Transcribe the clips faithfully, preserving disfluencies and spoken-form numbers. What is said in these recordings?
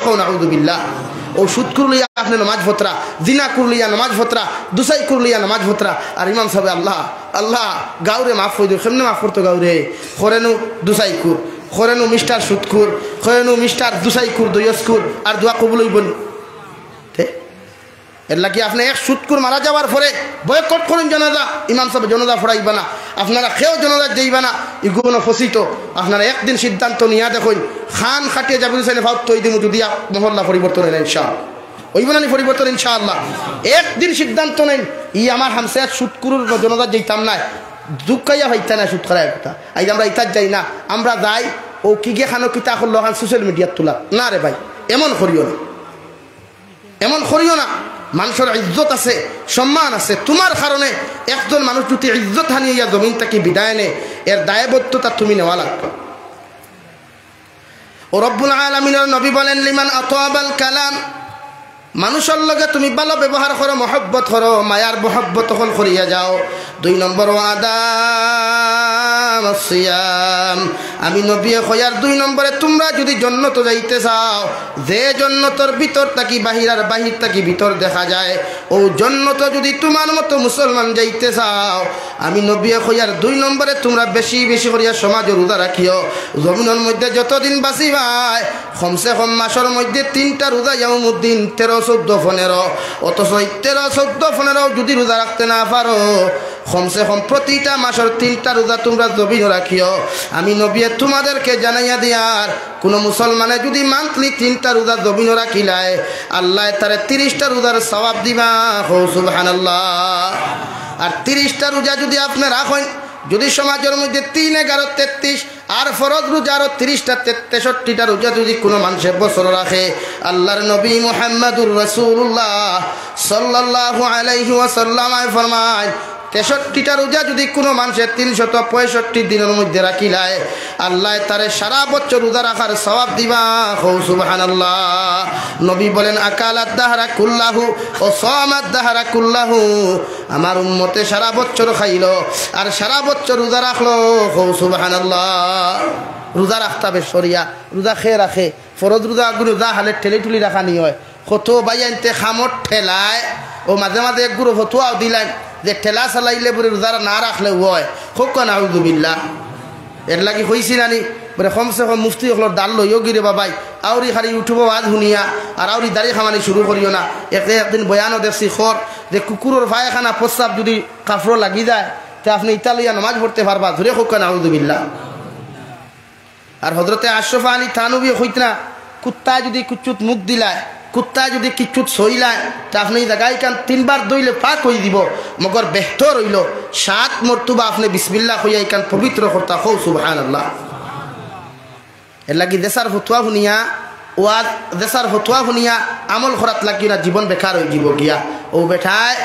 কও নাউজুবিল্লাহ। অউ সুদখুর লইয়া আপনে নমাজ পড়রা, জিনাখুর লইয়া নমাজ পড়রা, দুসাইখুর লইয়া নমাজ পড়রা। আর ইমাম সাবে, "আল্লাহ, আল্লাহ, গাউরে মাফ করি দেও।" কেমনে মাফ করতো গাউরে? করেনু দুসাইখুর, করেনু মিস্টার সুদখুর, করেনু মিস্টার দুসাইখুর, দইয়সখুর, আর দোয়া কবুল অইবো নি? তে এরলাগি আপনে এক সুদখুর মারা যাওয়ার পরে বয়কট করইন জানাজা, ইমাম সাবে জানাজা পড়াইবা না, আপনারা কেউ জানাজাত যাইবা না, ইগুনো ফসিত। আপনারা একদিন সিদ্ধান্ত নিয়া দেখইন, কান কাটিয়া যাইবো, হুসাইনে ফাউত তৈ দিমু, যদি আপ-, মহল্লা পরিবর্তন অয় না ইনশাআল্লাহ। অইবো না নি পরিবর্তন ইনশাআল্লাহ? একদিন সিদ্ধান্ত নেইন, ই আমার হামসায়ার সুদখুরর জানাজাত যাইতাম নায়, দুঃখাইয়া পাইতা না সুদ খারায় কথা। আইজ আমরা ইতাত যাই না, আমরা যাই, অউ কিগে খানো কিতা করলো, খান সোশ্যাল মিডিয়াত তুলা। না রে ভাই, এমন করিও না। এমন করিও না। মানষর ইজ্জত আছে, সম্মান আছে। তুমার কারণে একজন মানুষ যদি ইজ্জত হানি অইয়া জমিন থাকি বিদায় নে, এর দায়বদ্ধতা তুমি নেওয়া লাগবো। অউ রব্বুল আলামিনর নবী বলেন, "লিমান আতাবাল কালাম", মানষর লগে তুমি ভালা ব্যবহার করো, মহব্বত করো, মায়ার মহব্বত অকল করিয়া যাও। দুই নম্বর, ওয়া আদাম সিয়াম। আমি নবীয়ে কইয়ার দুই নম্বরে, তুমরা যুদি জন্নতো যাইতে চাও, যে জন্নতর ভিতর থাকি বাহির আর বাহির থাকি ভিতর দেখা যায়, অউ জন্নতো যুদি তুমার মতো মুসলমান যাইতে চাও, আমি নবীয়ে কইয়ার দুই নম্বরে, তুমরা বেশি বেশি করিয়া সমাজো রুজা রাখিও। জমিনর মধ্যে যতদিন বাঁচিবায়, কমসে কম মাসর মধ্যে তিনটা রুজা ইয়াউমুদ্দিন, তেরো, চৌদ্দ, পনেরো। অথচ ই তেরো, চৌদ্দ, পনেরো যুদি রুজা রাখতে না পারো, কমসে কম প্রতিটা মাসর তিনটা রুজা তুমরা জমিনো রাখিও। আমি নবীয়ে তুমাদেরকে জানাইয়া দিয়ার, কুনু মুসলমানে যুদি মান্থলি তিনটা রুজা জমিনো রাখিলায়, আল্লায় তারে তিরিশটা রুজার সওয়াব দিবা। কও সুবহানাল্লাহ। আর তিরিশটা রুজা যুদি আপনে রাখইন, যুদি সমাজর মধ্যে তিন এগারো তেত্রিশ, আর ফরজ রুজা আরো তিরিশটা, তে-, তেষট্টিটা রুজা যুদি কুনু মানষে বছরো রাখে, আল্লার নবী মুহাম্মাদুর রাসূলুল্লাহ সাল্লাল্লাহু আলাইহি ওয়াসাল্লাম আয় ফরমাইন, তেষট্টিটা রুজা যুদি কুনু মানষে তিনশত পঁয়ষট্টি দিনর মধ্যে রাখিলায়, আল্লায় তারে সারা বছর রুজা রাখার সওয়াব দিবা। কও সুবহানাল্লাহ। নবী বলেন, "আকালাদ দাহরা কুল্লাহু ও সামাদ দাহরা কুল্লাহু।" আমার উম্মতে সারা বছর খাইলো আর সারা বছর রুজা রাখলো। কও সুবহানাল্লাহ। রুজা রাখতা বেশ করিয়া, রুজা কে রাখে, ফরজ রুজা অগুরে যা হালে ঠেলি ঠুলি রাখা নি অয়। কত ভাইয়াইন্তে কামর ঠেলায়, অউ মাঝে মাঝে এক গুরু ফতুয়াও দিলাইন যে ঠেলা চালাইলে বুলে রুজা না রাখলেও অয়। কউক্কা নাউজুবিল্লাহ। এরলাগি কইছি না নি, বুলে কমসে কম মুফতি অকলর দাল লইও গিরে বাবাই, আউরি খালি YouTube-ও ওয়াজ হুনিয়া আর আউরি দাড়ি কামানি শুরু করিও না। একে একদিন বয়ানও দেখছি কর যে কুকুরর পায়খানা প্রস্রাব যুদি কাপড়ো লাগি যায়, তে আপনে ইতা লইয়া নমাজ পড়তে পারবা। জুরে কউক্কা নাউজুবিল্লাহ। আর হজরতে আশরাফ আলী থানবীয়ে কইতরা, কুত্তায় যুদি কিচ্ছুত মুখ দিলায়, কুত্তায় যুদি কিচ্ছুত ছইলায়, তে আপনে ই জাগা ইখান তিনবার ধইলে পাক অইযিবো, মগর বেহতর অইলো সাত মর্তুবা আপনে বিসমিল্লাহ কইয়া ইখান পবিত্র করতা। কও সুবহানাল্লাহ। এরলাগি যেসার ফতুয়া হুনিয়া, ওয়াজ, যেসার ফতুয়া হুনিয়া আমল করাত লাগিও না, জীবন বেকার অইযিবো গিয়া। অউ বেটায়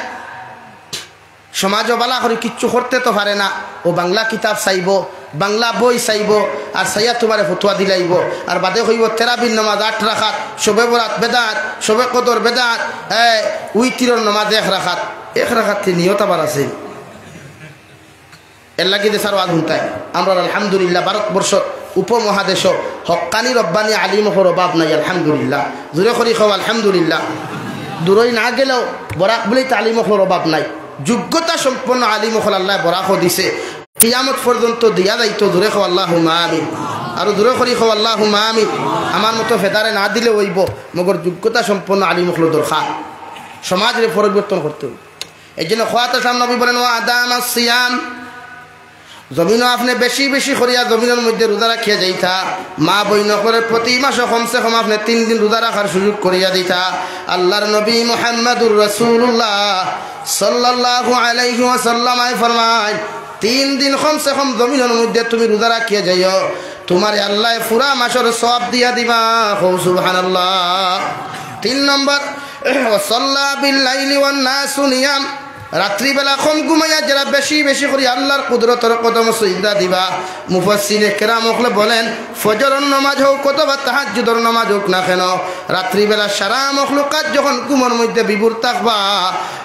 সমাজো ভালা করি কিচ্ছু করতে তো পারে না। অউ বাংলা কিতাব চাইবো, বাংলা বই চাইবো, আর চাইয়া তুমারে ফতুয়া দিলাইবো। আর বাদে কইবো, "তেরাবির নমাজ আট রাকাত, শবে বরাত বেদাত, শবে কদর বেদাত, এ, উইতিরর নমাজ এক রাকাত।" এক রাকাত তে নিয়ত আবার আছে। এরলাগি যেসার ওয়াজ হুনতায়। আমরার আলহামদুলিল্লাহ, ভারতবর্ষর উপমহাদেশো হক্কানি রব্বানি আলিম অকলর অভাব নাই, আলহামদুলিল্লাহ। জুরে করি কও, আলহামদুলিল্লাহ। দূরই না গেলেও বরাক ভ্যালিত আলিম অকলর অভাব নাই। যোগ্যতা সম্পন্ন আলিম অকল আল্লায় বরাকও দিছে, কিয়ামত পর্যন্ত দিয়া যাইতো। জুরে কও আল্লাহুম্মা আমিন। আরো জুরে করি কও আল্লাহুম্মা আমিন। আমার মতো ফেদারে না দিলেও অইবো, মগর যোগ্যতা সম্পন্ন আলিম অকলর দরকার। সমাজরে পরিবর্তন করতে অইবো। এইজন্য খোয়াত আসাম নবী বলেন, "ওয়া আদামা সিয়াম।" জমিনো আপনে বেশি বেশি করিয়া জমিনর মধ্যে রুজা রাখিয়া যাইতা। মা বইন অকলরে প্রতি মাসো কমসে কম আপনে তিন দিন রুজা রাখার সুযোগ করিয়া দিতা। আল্লার নবী মুহাম্মাদুর রাসূলুল্লাহ সাল্লাল্লাহু আলাইহি ওয়াসাল্লাম আয় ফরমাইন, "তিন দিন কমসে কম জমিনর মধ্যে তুমি রুজা রাখিয়া যাইও, তুমারে আল্লায় পুরা মাসর সওয়াব দিয়া দিবা।" কও সুবহানাল্লাহ। তিন নম্বর, "ওয়া সাল্লা বিল লাইলি ওয়ান নাসু নিয়াম।" রাত্রিবেলা কম ঘুমাইয়া যেরা বেশি বেশি করি আল্লার কুদরতর কদমো সিজদা দিবা। মুফাসসিরে কেরাম অকলে বলেন, ফজরর নমাজ অউক অথবা তাহাজ্জুদর নমাজ অউক না কেন, রাত্রিবেলা সারা মখলুকাত যখন ঘুমর মধ্যে বিভোর থাকবা,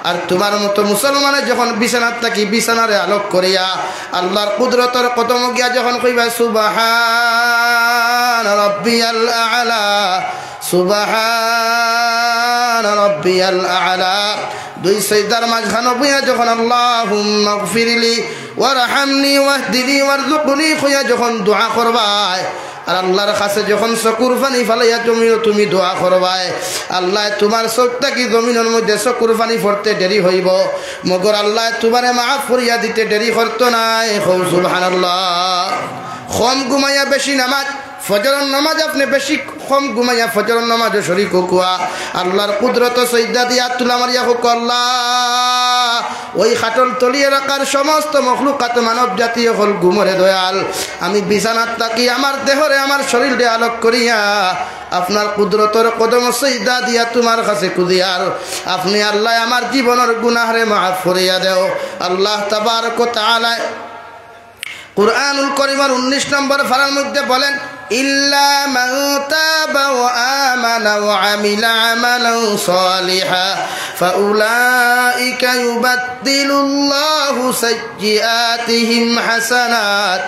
আর তুমার মতো মুসলমানে যখন বিছানাত থাকি বিছানারে আলোক করিয়া আল্লার কুদরতর কদমো গিয়া যখন কইবা, "সুবহান রাব্বিয়াল আ'লা, সুবহান রাব্বিয়াল আ'লা। দুই সিজদার মাঝখানো বইয়া যখন আল্লাহুম্মাগফিরলি ওয়ারহামনি ওয়াহদিনি ওয়ারজুকনি কইয়া যখন দোয়া করবায়, আর আল্লাহর কাছে যখন চকুর পানি ফালাইয়া জমিনো তুমি দোয়া করবায়, আল্লায় তুমার চউখ থাকি জমিনর মধ্যে চকুর পানি পড়তে দেরি অইবো, মগর আল্লায় তুমারে মাফ করিয়া দিতে দেরি করতো নায়। কও সুবহানাল্লাহ। কম ঘুমাইয়া বেশি নামাজ, ফজরর নামাজ আপনে বেশি কম ঘুমাইয়া ফজরর নামাজো শরিক অউক্কা। আল্লাহর কুদরতো সিজদা দিয়া তুলা মারিয়া কউক্কা, আল্লাহ, ওই খাটল তলি এলাকার সমস্ত মখলুকাত মানব জাতি অকল ঘুমরে দয়াল। আমি বিছানাত থাকি আমার দেহরে, আমার শরীররে আলোক করিয়া আপনার কুদরতর কদমো সিজদা দিয়া তুমার কাছে খুজিয়ার। আপনে আল্লাহ আমার জীবনর গুনাহরে মাফ করিয়া দেও। আল্লাহ তাবারক ওয়া তাআলায় কুরআনুল করিমর উনিশ নম্বর পারার মধ্যে বলেন, "ইল্লা মান তাবা ওয়া আমানা ওয়া আমিলা আমালান সালিহা ফাউলাইকা ইউবাদদিলুল্লাহু সাইয়্যিআতিহিম হাসানাত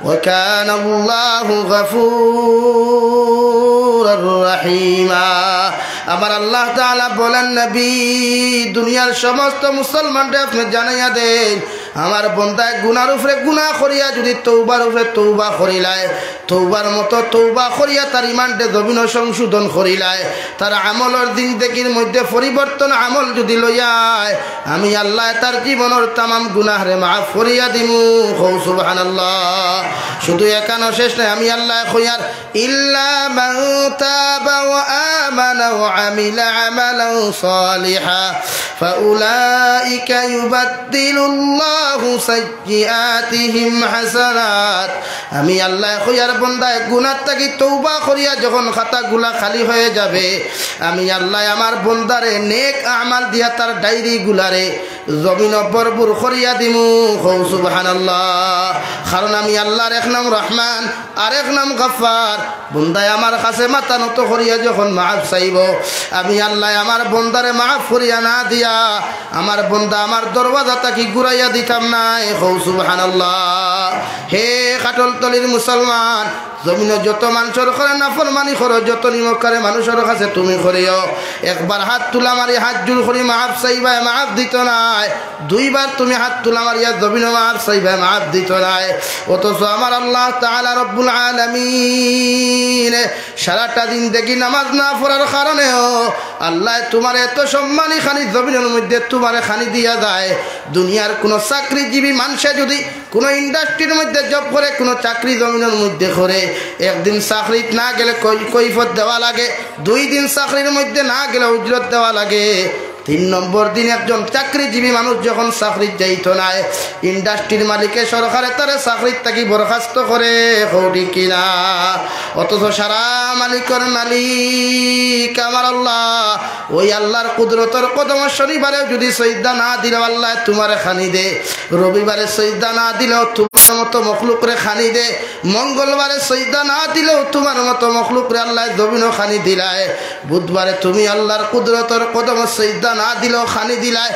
ওয়া কানাল্লাহু গাফুরার রাহিমা।" আমার আল্লাহ তাআলা বলেন, নবী, দুনিয়ার সমস্ত মুসলমানরে আপনে জানাইয়া দেন, আমার বন্দায় গুনার উপরে গুনা করিয়া যদি তওবার উপরে তওবা করিলায়, তওবার মতো তওবা করিয়া তার ইমানরে জমিনো সংশোধন করিলায়, তার আমলর জিন্দেগির মধ্যে পরিবর্তন আমল যদি লইয়ায়, আমি আল্লায় তার জীবনর তামাম গুনাহরে মাফ করিয়া দিমু। কও সুবহানাল্লাহ। শুধু এখানো শেষ নায়, আমি আল্লায় কইয়ার, "ইল্লা মান তাবা ওয়া আমানা ওয়া আমিলা আমালান সালিহা ফাউলাইকা ইউবাদদিলুল্লাহু সাইয়্যিআতিহিম হাসানাত।" আমি আল্লায় কইয়ার, বন্দায় গুনার থাকি তওবা করিয়া যখন খাতাগুলা খালি হয়ে যাবে, আমি আল্লায় আমার বন্দারে নেক আমাল দিয়া তার ডায়েরিগুলারে জমিনো ভরপুর করিয়া দিমু। কও সুবহানাল্লাহ। কারণ আমি আল্লাহর এক নাম রহমান, আরেক নাম গাফফার। বন্দায় আমার কাছে মাথা নত করিয়া যখন মাফ চাইবো, আমি আল্লায় আমার বন্দারে মাফ করিয়া না দিয়া, আমার বন্দা আমার দরওয়াজা থাকি ঘুরাইয়া দিতাম নায়। কও সুবহানাল্লাহ। হে খাটলতলির মুসলমান, জমিনো যত মানষর ঘরে নাফরমানি করো, যত নিমককারে মানুষর কাছে তুমি করিও, একবার হাত তুলা মারি হাত জোড় করি মাফ চাইবায়, মাফ দিতো নায়। দুইবার তুমি হাত তুলা মারিয়া জমিনো মাফ চাইবায়, মাফ দিতো নায়। অথচ আমার আল্লাহ তাআলা রব্বুল আলামিন সারাটা জিন্দেগি নামাজ না পড়ার কারণেও আল্লায় তুমারে এত সম্মানী খানি জমিনর মধ্যে তুমারে খানি দিয়া যায়। দুনিয়ার কোনো চাকরিজীবী মানষে যদি কোনো ইন্ডাস্ট্রির মধ্যে জব করে, কোনো চাকরি জমিনর মধ্যে করে, একদিন চাকরিত না গেলে কই-, কৈফত দেওয়া লাগে, দুই দিন চাকরির মধ্যে না গেলে উজরত দেওয়া লাগে। তিন নম্বর দিন একজন চাকরিজীবী মানুষ যখন চাকরিত যাইতো নায়, ইন্ডাস্ট্রির মালিকে সরকারে তারে চাকরিত থাকি বরখাস্ত করে, কও ঠিক কিনা? অথচ সারা মালিকর মালিক আমার আল্লাহ, ওই আল্লাহর কুদরতর কদমো শনিবারেও যদি সিজদা না দিলেও আল্লায় তুমারে খানি দে, রবিবারে সিজদা না দিলেও তুমার মতো মখলুকরে খানি দে, মঙ্গলবারে সিজদা না দিলেও তুমার মতো মখলুকরে আল্লায় জমিনো খানি দিলায়। বুধবারে তুমি আল্লাহর কুদরতর কদমো সিজদা না দিলেও খানি দিলায়।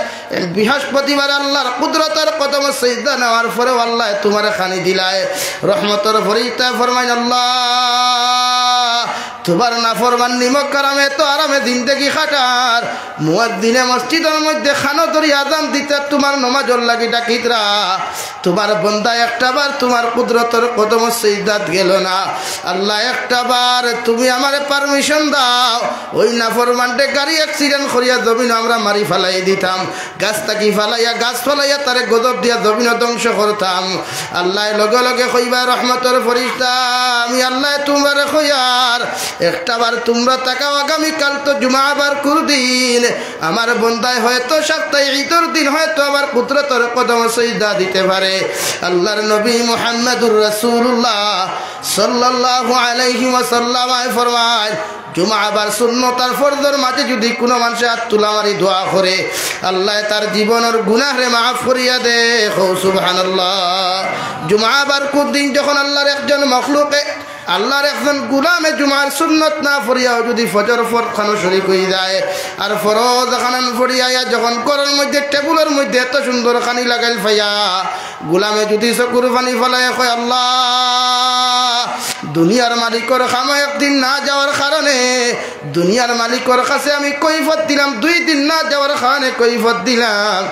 বৃহস্পতিবারে আল্লাহর কুদরতর কদমো সিজদা নেওয়ার পরেও আল্লায় তুমারে খানি দিলায়। রহমতর ফরিস্তায় ফরমাইন, আল্লাহ, তুমার নাফরমান নিমককার এত আরামে জিন্দেগি কাটার, মুয়াজ্জিনে মসজিদর মধ্যে কানো ধরি আজান দিতা, তুমার নমাজর লাগি ডাকিতরা, তুমার বন্দা একটা বার তুমার কুদরতর কদমো সিজদাত গেল না। আল্লাহ, একটা বার তুমি আমারে পারমিশন দাও, ওই নাফরমানরে গাড়ি অ্যাক্সিডেন্ট করিয়া জমিনো আমরা মারি ফালাই দিতাম, গাছ থাকি ফালাইয়া, গাছ ফালাইয়া তারে গজব দিয়া জমিনো ধ্বংস করতাম। আল্লায় লগে লগে কইবা, রহমতর ফরিস্তা, আমি আল্লায় তুমারে কইয়ার, একটা বার তুমরা তাকাও, আগামীকাল তো জুমা বারকুর দিন, আমার বন্দায় হয়তো সপ্তাহে ঈদর দিন হয়তো আমার কুদরতর কদমো সিজদা দিতে পারে। আল্লাহর নবী মুহাম্মাদুর রাসূলুল্লাহ সাল্লাল্লাহু আলাইহি ওয়াসাল্লাম ফরমায়, জুমা বার সুন্নত আর ফরজর মাঝে যদি কোনো মানষে হাত তুলা মারি দোয়া করে, আল্লায় তার জীবনর গুনাহরে মাফ করিয়া দে। কও সুবহানাল্লাহ। জুমা বারকুর দিন যখন আল্লাহর একজন মখলুকে, আল্লাহর একজন গুলামে জুমার সুন্নত না পড়িয়াও যদি ফজর পড়খানো শরিক অই যায়, আর ফরজ খানান পড়িয়া যখন ঘরর মধ্যে টেবুলর মধ্যে এত সুন্দর খানি লাগাইল পাইয়া, গুলামে যদি চকুর পানি ফালায় কয়, আল্লাহ, দুনিয়ার মালিকর কামো একদিন না যাওয়ার কারণে দুনিয়ার মালিকর কাছে আমি কৈফত দিলাম, দুই দিন না যাওয়ার কারণে কৈফত দিলাম,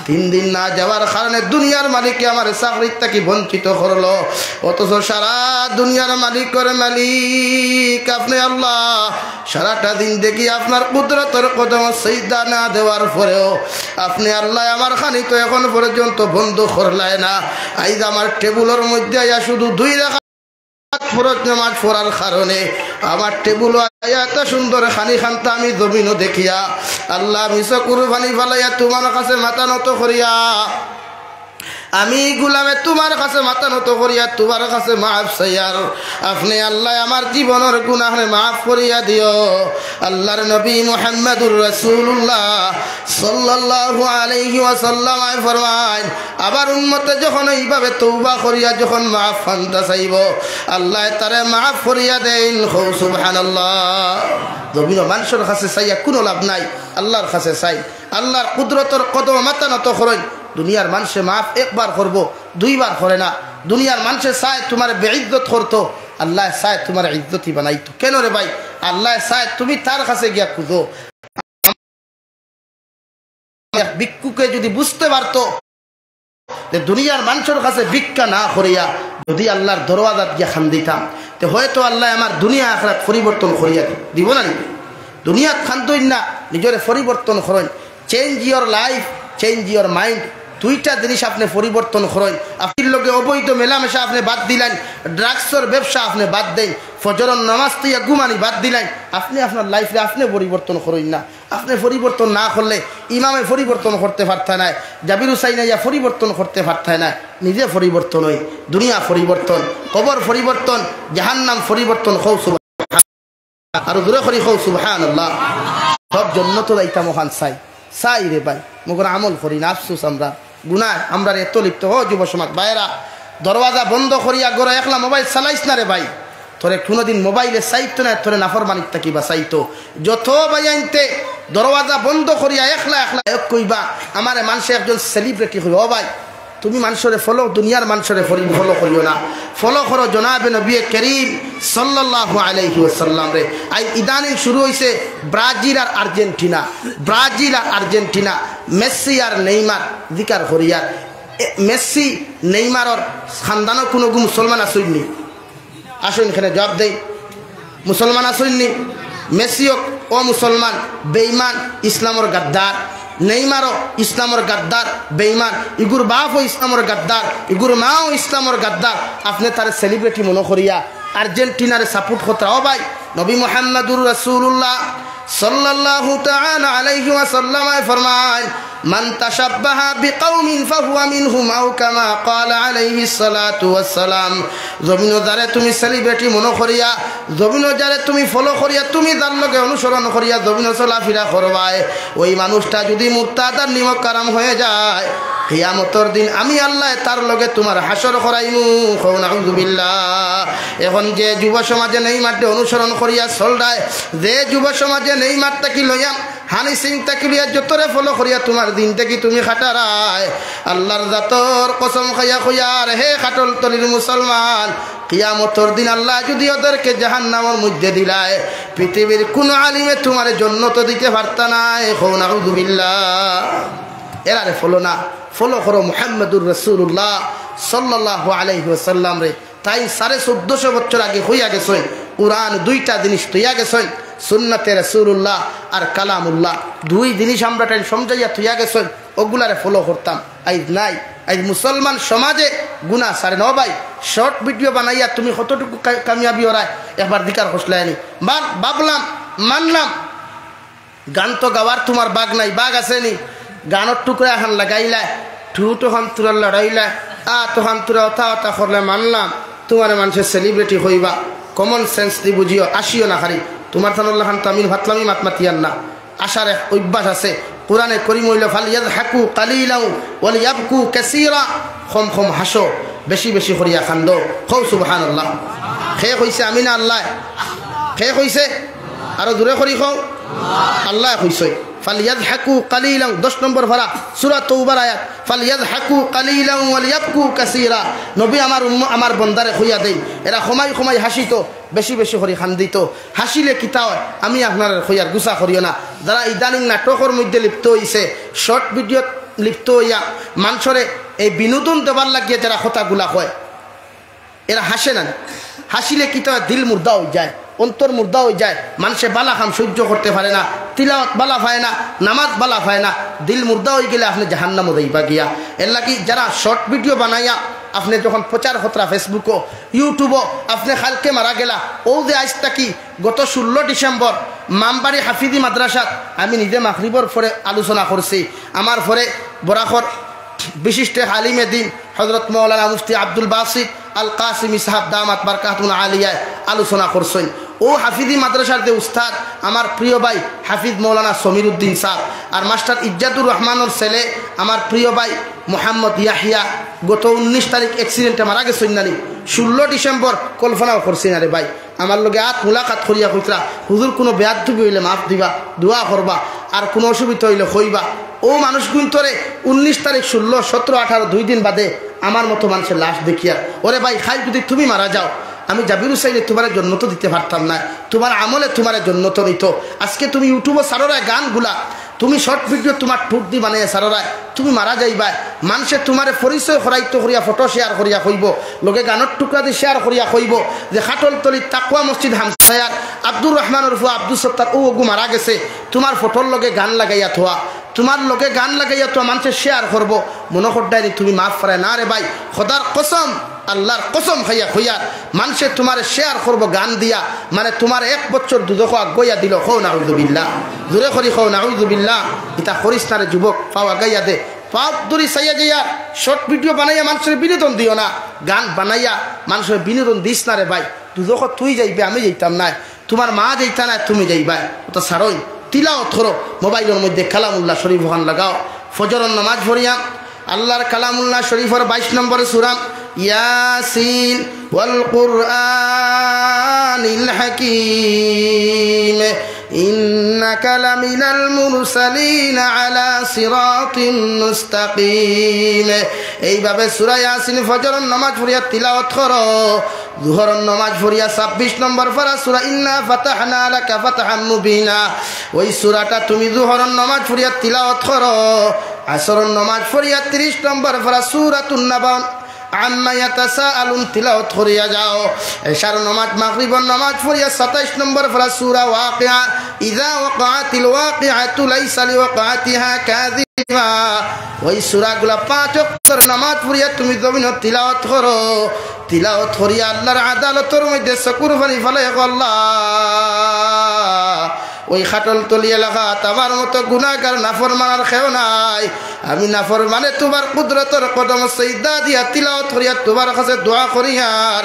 তিন দিন না যাওয়ার কারণে দুনিয়ার মালিকে আমার চাকরির থাকি বঞ্চিত করলো। অথচ সারা দুনিয়ার মালিকর মালিক আপনে আল্লাহ, সারাটা দিন দেখি আপনার কুদরতর কদম সিজদা না দেওয়ার পরেও আপনে আল্লাহ আমার খানি তো এখন পর্যন্ত বন্ধ করলায় না। আইজ আমার টেবুলর মধ্যে আইয়া শুধু দুই রাকাত ফরজ নামাজ পড়ার কারণে আমার টেবুলো আইয়া এত সুন্দর খানি খান্তা আমি জমিনো দেখিয়া, আল্লাহ, আমি চকুর পানি ফালাইয়া তোমার কাছে মাথা নত করিয়া, আমি গোলামে তোমার কাছে মাথা নত করিয়া তোমার কাছে মাফ চাইয়ার। আপনে আল্লাহ আমার জীবনর গুনাহরে মাফ করিয়া দিও। আল্লাহর নবী মুহাম্মাদুর রাসূলুল্লাহ সাল্লাল্লাহু আলাইহি ওয়াসাল্লাম ফরমাইন, আবার উম্মতে যখন এইভাবে তওবা করিয়া যখন মাফ খান্তা চাইবো, আল্লাহ তারে মাফ করিয়া দেইন। কও সুবহানাল্লাহ। জমিনো মানষর কাছে চাইয়া কুনু লাভ নাই, আল্লাহর কাছে চাই। আল্লাহর কুদরতর কদমো মাথা নত করইন। দুনিয়ার মানষে মাফ একবার করবো, দুইবার করে না। দুনিয়ার মানষে চায় তোমারে বেইজ্জত করতো, আল্লায় চায় তোমারে ইজ্জতি বানাইতো। কেনে রে ভাই? আল্লায় চায় তুমি তার কাছে গিয়া খুঁজো। এক ভিক্ষুকে যদি বুঝতে পারতো যে দুনিয়ার মানষর কাছে ভিক্ষা না করিয়া যদি আল্লাহর দরওয়াজাত গিয়া খান্দিতাম, তে হয়তো আল্লায় আমার দুনিয়া আখেরাত পরিবর্তন করিয়া দি-, দিবো না নি? দুনিয়াত খান্দইন না, নিজরে পরিবর্তন করইন। Change your life, change your mind। দুইটা জিনিস আপনে পরিবর্তন করইন। আপনে লগে অবৈধ মেলামেশা আপনে বাদ দিলাইন, drugsর ব্যবসা আপনে বাদ দেইন, ফজরর নামাজ থইয়া ঘুমানি বাদ দিলাইন। আপনে আপনার lifeরে আপনে পরিবর্তন করইন না। আপনে পরিবর্তন না করলে ইমামে পরিবর্তন করতে পারতা নায়, জাবির হুসাইন আইয়া পরিবর্তন করতে পারতা নায়। নিজে পরিবর্তন অই, দুনিয়া পরিবর্তন, কবর পরিবর্তন, জাহান্নাম পরিবর্তন। কও সুবহান-, আরো জোরে করি কও সুবহানাল্লাহ। সব জন্নতো যাইতাম অখান চাই, চাই রে ভাই, মগর আমল করি না, আফসোস আমরা। গুনায় আমরারে এত লিপ্ত। ও যুব সমাজ ভাইরা, দরওয়াজা বন্ধ করিয়া ঘরো একলা mobile চালাইস না রে ভাই। তোরে কুনুদিন mobileএ চাইতো না, তোরে নাফরমানির থাকি বাঁচাইতো। যত ভাইয়াইন্তে দরওয়াজা বন্ধ করিয়া একলা একলা এক কইবা, আমারে মানষে একজন celebrity কইবা, ও ভাই, তুমি মানষরে follow, দুনিয়ার মানষরে ফরি-, follow করিও না। Follow করো জনাবে নবী করিম সাল্লাল্লাহু আলাইহি ওয়াসাল্লামরে। আইজ ইদানিং শুরু অইছে ব্রাজিল আর আর্জেন্টিনা, ব্রাজিল আর আর্জেন্টিনা, মেসি আর নেইমার। জিকার করিয়ার, এ, মেসি নেইমারর খান্দানো কুনুগু মুসলমান আছইন নি? আছইন কেনে জবাব দেইন। মুসলমান আছইন নি? মেসিও অমুসলমান, বেইমান, ইসলামর গাদ্দার। নেইমারও ইসলামর গাদ্দার, বেইমান। ইগুর বাপও ইসলামর গাদ্দার, ইগুর মাও ইসলামর গাদ্দার। আপনে তারে celebrity মনো করিয়া আর্জেন্টিনারে support করতা। ও ভাই, নবী মুহাম্মাদুর রাসূলুল্লাহ সাল্লাল্লাহু তাআলা আলাইহি ওয়াসাল্লামে ফরমাইন, "মান তাশাব্বাহা বিকাওমিন ফাহুয়া মিনহুম আও কামা ক্বালা আলাইহিস সালাতু ওয়াস সালাম।" জমিনো যারে তুমি celebrity মনো করিয়া, জমিনো যারে তুমি follow করিয়া, তুমি যার লগে অনুসরণ করিয়া জমিনো চলাফিরা করবায়, ওই মানুষটা যুদি মুরতাদ আর নিমক হারাম হয়ে যায়, কিয়ামতর দিন আমি আল্লায় তার লগে তুমার হাশর করাইমু। কও নাউজুবিল্লাহ। এখন যে যুব সমাজে নেইমাররে অনুসরণ করিয়া চলরায়, যে যুব সমাজে নেইমার থাকি লইয়া, হানি সিং থাকি লইয়া যতরে follow করিয়া তুমার দিন থাকি তুমি কাটারায়, আল্লাহর জাতর কসম খাইয়া কইয়ার, হে কাটলতলির মুসলমান, কিয়ামতর দিন আল্লায় যুদি ওদেরকে জাহান্নামর মধ্যে দিলায়, পৃথিবীর কুনু আলিমে তুমারে জন্নত দিতে পারতা নায়। কও নাউজুবিল্লাহ। এরারে follow না, follow করো মুহাম্মাদুর রাসূলুল্লাহ সাল্লাল্লাহু আলাইহি ওয়াসাল্লামরে। তাইন সাড়ে চৌদ্দশো বছর আগে কইয়া গেছইন, কুরআন দুইটা জিনিস থইয়া গেছইন, সুন্নতে রাসূলুল্লাহ আর কালামুল্লাহ। দুই জিনিস আমরা তাইন সমঝাইয়া থইয়া গেছইন, ওগুলারে follow করতাম। আইজ নাই, আইজ মুসলমান সমাজে গুনা ছাড়ে না। ও ভাই, short video বানাইয়া তুমি কতটুকু কা-, কামিয়াবি অরায় একবার জিকার করছলায় নি? বা-, ভাবলাম, মানলাম, গান তো গাওয়ার তুমার বাগ নাই, বাগ আছে নি? গানর টুকরা এখান লাগাইলায়, ঠুট ওখান তুরা লড়াইলায়, আত ওখান তুরা ওতা ওতা করলে মানলাম, তুমারে মানষে celebrity কইবা। Common sense দি বুঝিও, আসিও না খালি। তুমার তানর লাখান তামিল ফাতলামি মাত মাতিয়ার না। আসার এক অভ্যাস আছে। কোরআনে করিম অইলো, "ফালিয়াদহাকু কালিলাও ওয়ালিয়াবকু কাসীরা।" কম কম হাসো, বেশি বেশি করিয়া কান্দো। কও সুবহানাল্লাহ। কে কইছে, আমি না আল্লায়? কে কইছে? আরো জোরে করি কও। আল্লায় কইছে। ফালিয়াযহাকু কালিলান, দশ নম্বর পারা, সূরা তওবার আয়াত, ফালিয়াযহাকু কালিলান ওয়ালিয়াবকু কাসীরা। নবী আমার উম্ম-, আমার বন্দারে কইয়া দেইন, এরা কমাই কমাই হাসিতো, বেশি বেশি করি কান্দিতো। হাসিলে কিতা অয়? আমি আপনারারে কইয়ার, গুসা করিও না। যারা ইদানিং নাটকর মধ্যে লিপ্ত অইছে, শর্ট ভিডিওত লিপ্ত অইয়া মানষরে এই বিনোদন দেবার লাগিয়া যারা কথাগুলা কয়, এরা হাসে না। হাসিলে কিতা অয়? দিল মুর্দা অইযায়, অন্তর মুর্দা অইযায়, মানষে বালা কাম সইজ্য করতে পারে না, তিলাওয়াত বালা পায় না, নামাজ বালা পায় না। দিল মুর্দা অইগেলে আপনে জাহান্নামো যাইবা গিয়া। এরলাগি যারা শর্ট ভিডিও বানাইয়া আপনে যখন প্রচার করতরা Facebook-ও, YouTube-ও, আপনে কালকে মারা গেলা, অউ যে আইজ থাকি গত ষোলো ডিসেম্বর মামবাড়ি হাফিজি মাদ্রাসাত আমি নিজে মাগরিবর পরে আলোচনা করছি, আমার পরে বরাকর বিশিষ্ট আলিমে দিন হযরত মাওলানা মুফতি আব্দুল বাসিত আল কাসিমি সাহেব দামাত বারকাতুহুমুল আলিয়ায় আলোচনা করছইন। অউ হাফিজি মাদ্রাসার যে উস্তাদ, আমার প্রিয় ভাই হাফিজ মাওলানা সমীরউদ্দিন সাহেব, আর মাস্টার ইজ্জাতুর রহমানর ছেলে আমার প্রিয় ভাই মোহাম্মদ ইয়াহিয়া, গত উনিশ তারিখ অ্যাক্সিডেন্টে মারা গেছইন নানি, ষোলো ডিসেম্বর। কল্পনাও করছি না রে ভাই। আমার লগে আত মুলাকাত করিয়া কইতরা, "হুজুর, কুনু বেয়াদবি অইলে মাফ দিবা, দোয়া করবা, আর কুনু অসুবিধা অইলে কইবা।" অউ মানুষগুইন্তরে উনিশ তারিখ, ষোলো, সতেরো, আঠারো, দুই দিন বাদে আমার মতো মানষে লাশ দেখিয়ার। ওরে ভাই, কাইল যুদি তুমি মারা যাও, আমি জাবির হুসাইনে তুমারে জন্নতো দিতে পারতাম নায়, তুমার আমলে তুমারে জন্নতো নিতো। আজকে তুমি YouTube-ও ছাড়রায় গানগুলা, তুমি শর্ট ভিডিও তুমার ঠুট দি বানাইয়া ছাড়রায়, তুমি মারা যাইবায়, মানষে তুমারে পরিচয় করাইতো করিয়া ফটো শেয়ার করিয়া কইবো, লগে গানর টুকরা দি শেয়ার করিয়া কইবো যে খাটলতলির তাকওয়া মসজিদ হামসায়ার আব্দুর রহমানর ফুয়া আব্দুস সত্তার অউ অগু মারা গেছে, তুমার ফটোর লগে গান লাগাইয়া থোয়া, তুমার লগে গান লাগাইয়া থোয়া মানষে শেয়ার করবো। মনো কররায়নি তুমি মাফ পাইরায় না রে ভাই, খোদার কসম, আল্লার কসম খাইয়া কইয়ার, মানষে তুমারে শেয়ার করবো গান দিয়া, মানে তুমারে এক বছর দুজখো আগুয়াইয়া দিলো। কও নাউজুবিল্লাহ, জোরে করি কও নাউজুবিল্লাহ। ইতা করিস না রে যুবক, পাও আগাইয়া দে, পাও ধরি চাইয়া যাইয়ার। শর্ট ভিডিও বানাইয়া মানষরে বিনোদন দিও না, গান বানাইয়া মানষরে বিনোদন দিস না রে ভাই। দুজখো তুই যাইবে, আমি যাইতাম নায়, তুমার মা যাইতা নায়, তুমি যাইবায়। অতা ছাড়ইন, তিলাওয়াত করো, মোবাইলর মধ্যে কালামুল্লাহ শরীফ অখান লাগাও, ফজরর নামাজ পড়িয়া আল্লার কালামুল্লাহ শরীফর বাইশ নম্বর সূরা ইয়াসিন, ওয়াল কুরআনিল হাকিম, ইন্নাকা লামিনাল মুরসালিন আলা সিরাতিম মুস্তাকিম। এইভাবে সূরা ইয়াসিন ফজরর নামাজ পড়িয়া তিলাওয়াত করো। জুহরর নামাজ পড়িয়া ছাব্বিশ নম্বর পারা সূরা ইন্না ফাতাহনা লাকা ফাতহাম মুবিনা, ওই সূরাটা তুমি জুহরর নামাজ পড়িয়া তিলাওয়াত করো। আসরর নামাজ পড়িয়া তিরিশ নম্বর পারা সূরাতুন নাবা আম্মা ইয়াতাসাআলুন তিলাওয়াত করিয়া যাও। এশার নামাজ, মাগরিবর নামাজ পড়িয়া সাতাইশ নম্বর পারা সূরা ওয়াকিয়া, ইযা ওয়াকাতিল ওয়াকিআতু লাইসা লিওয়াকাতিহা কাযিবা। ওই সূরাগুলা পাঁচ ওয়াক্তর নামাজ পড়িয়া তুমি জমিনো তিলাওয়াত করো। তিলাওয়াত করিয়া আল্লার আদালতর মধ্যে চকুর পানি ফালাইয়া কও, আল্লাহ, ওই খাটলতলি এলাকাত আমার মতো গুনাহগার নাফরমান আর কেউ নাই। আমি নাফরমানে তুমার কুদরতর কদমো সিজদা দিয়া তিলাওয়াত করিয়া তুমার কাছে দোয়া করিয়ার,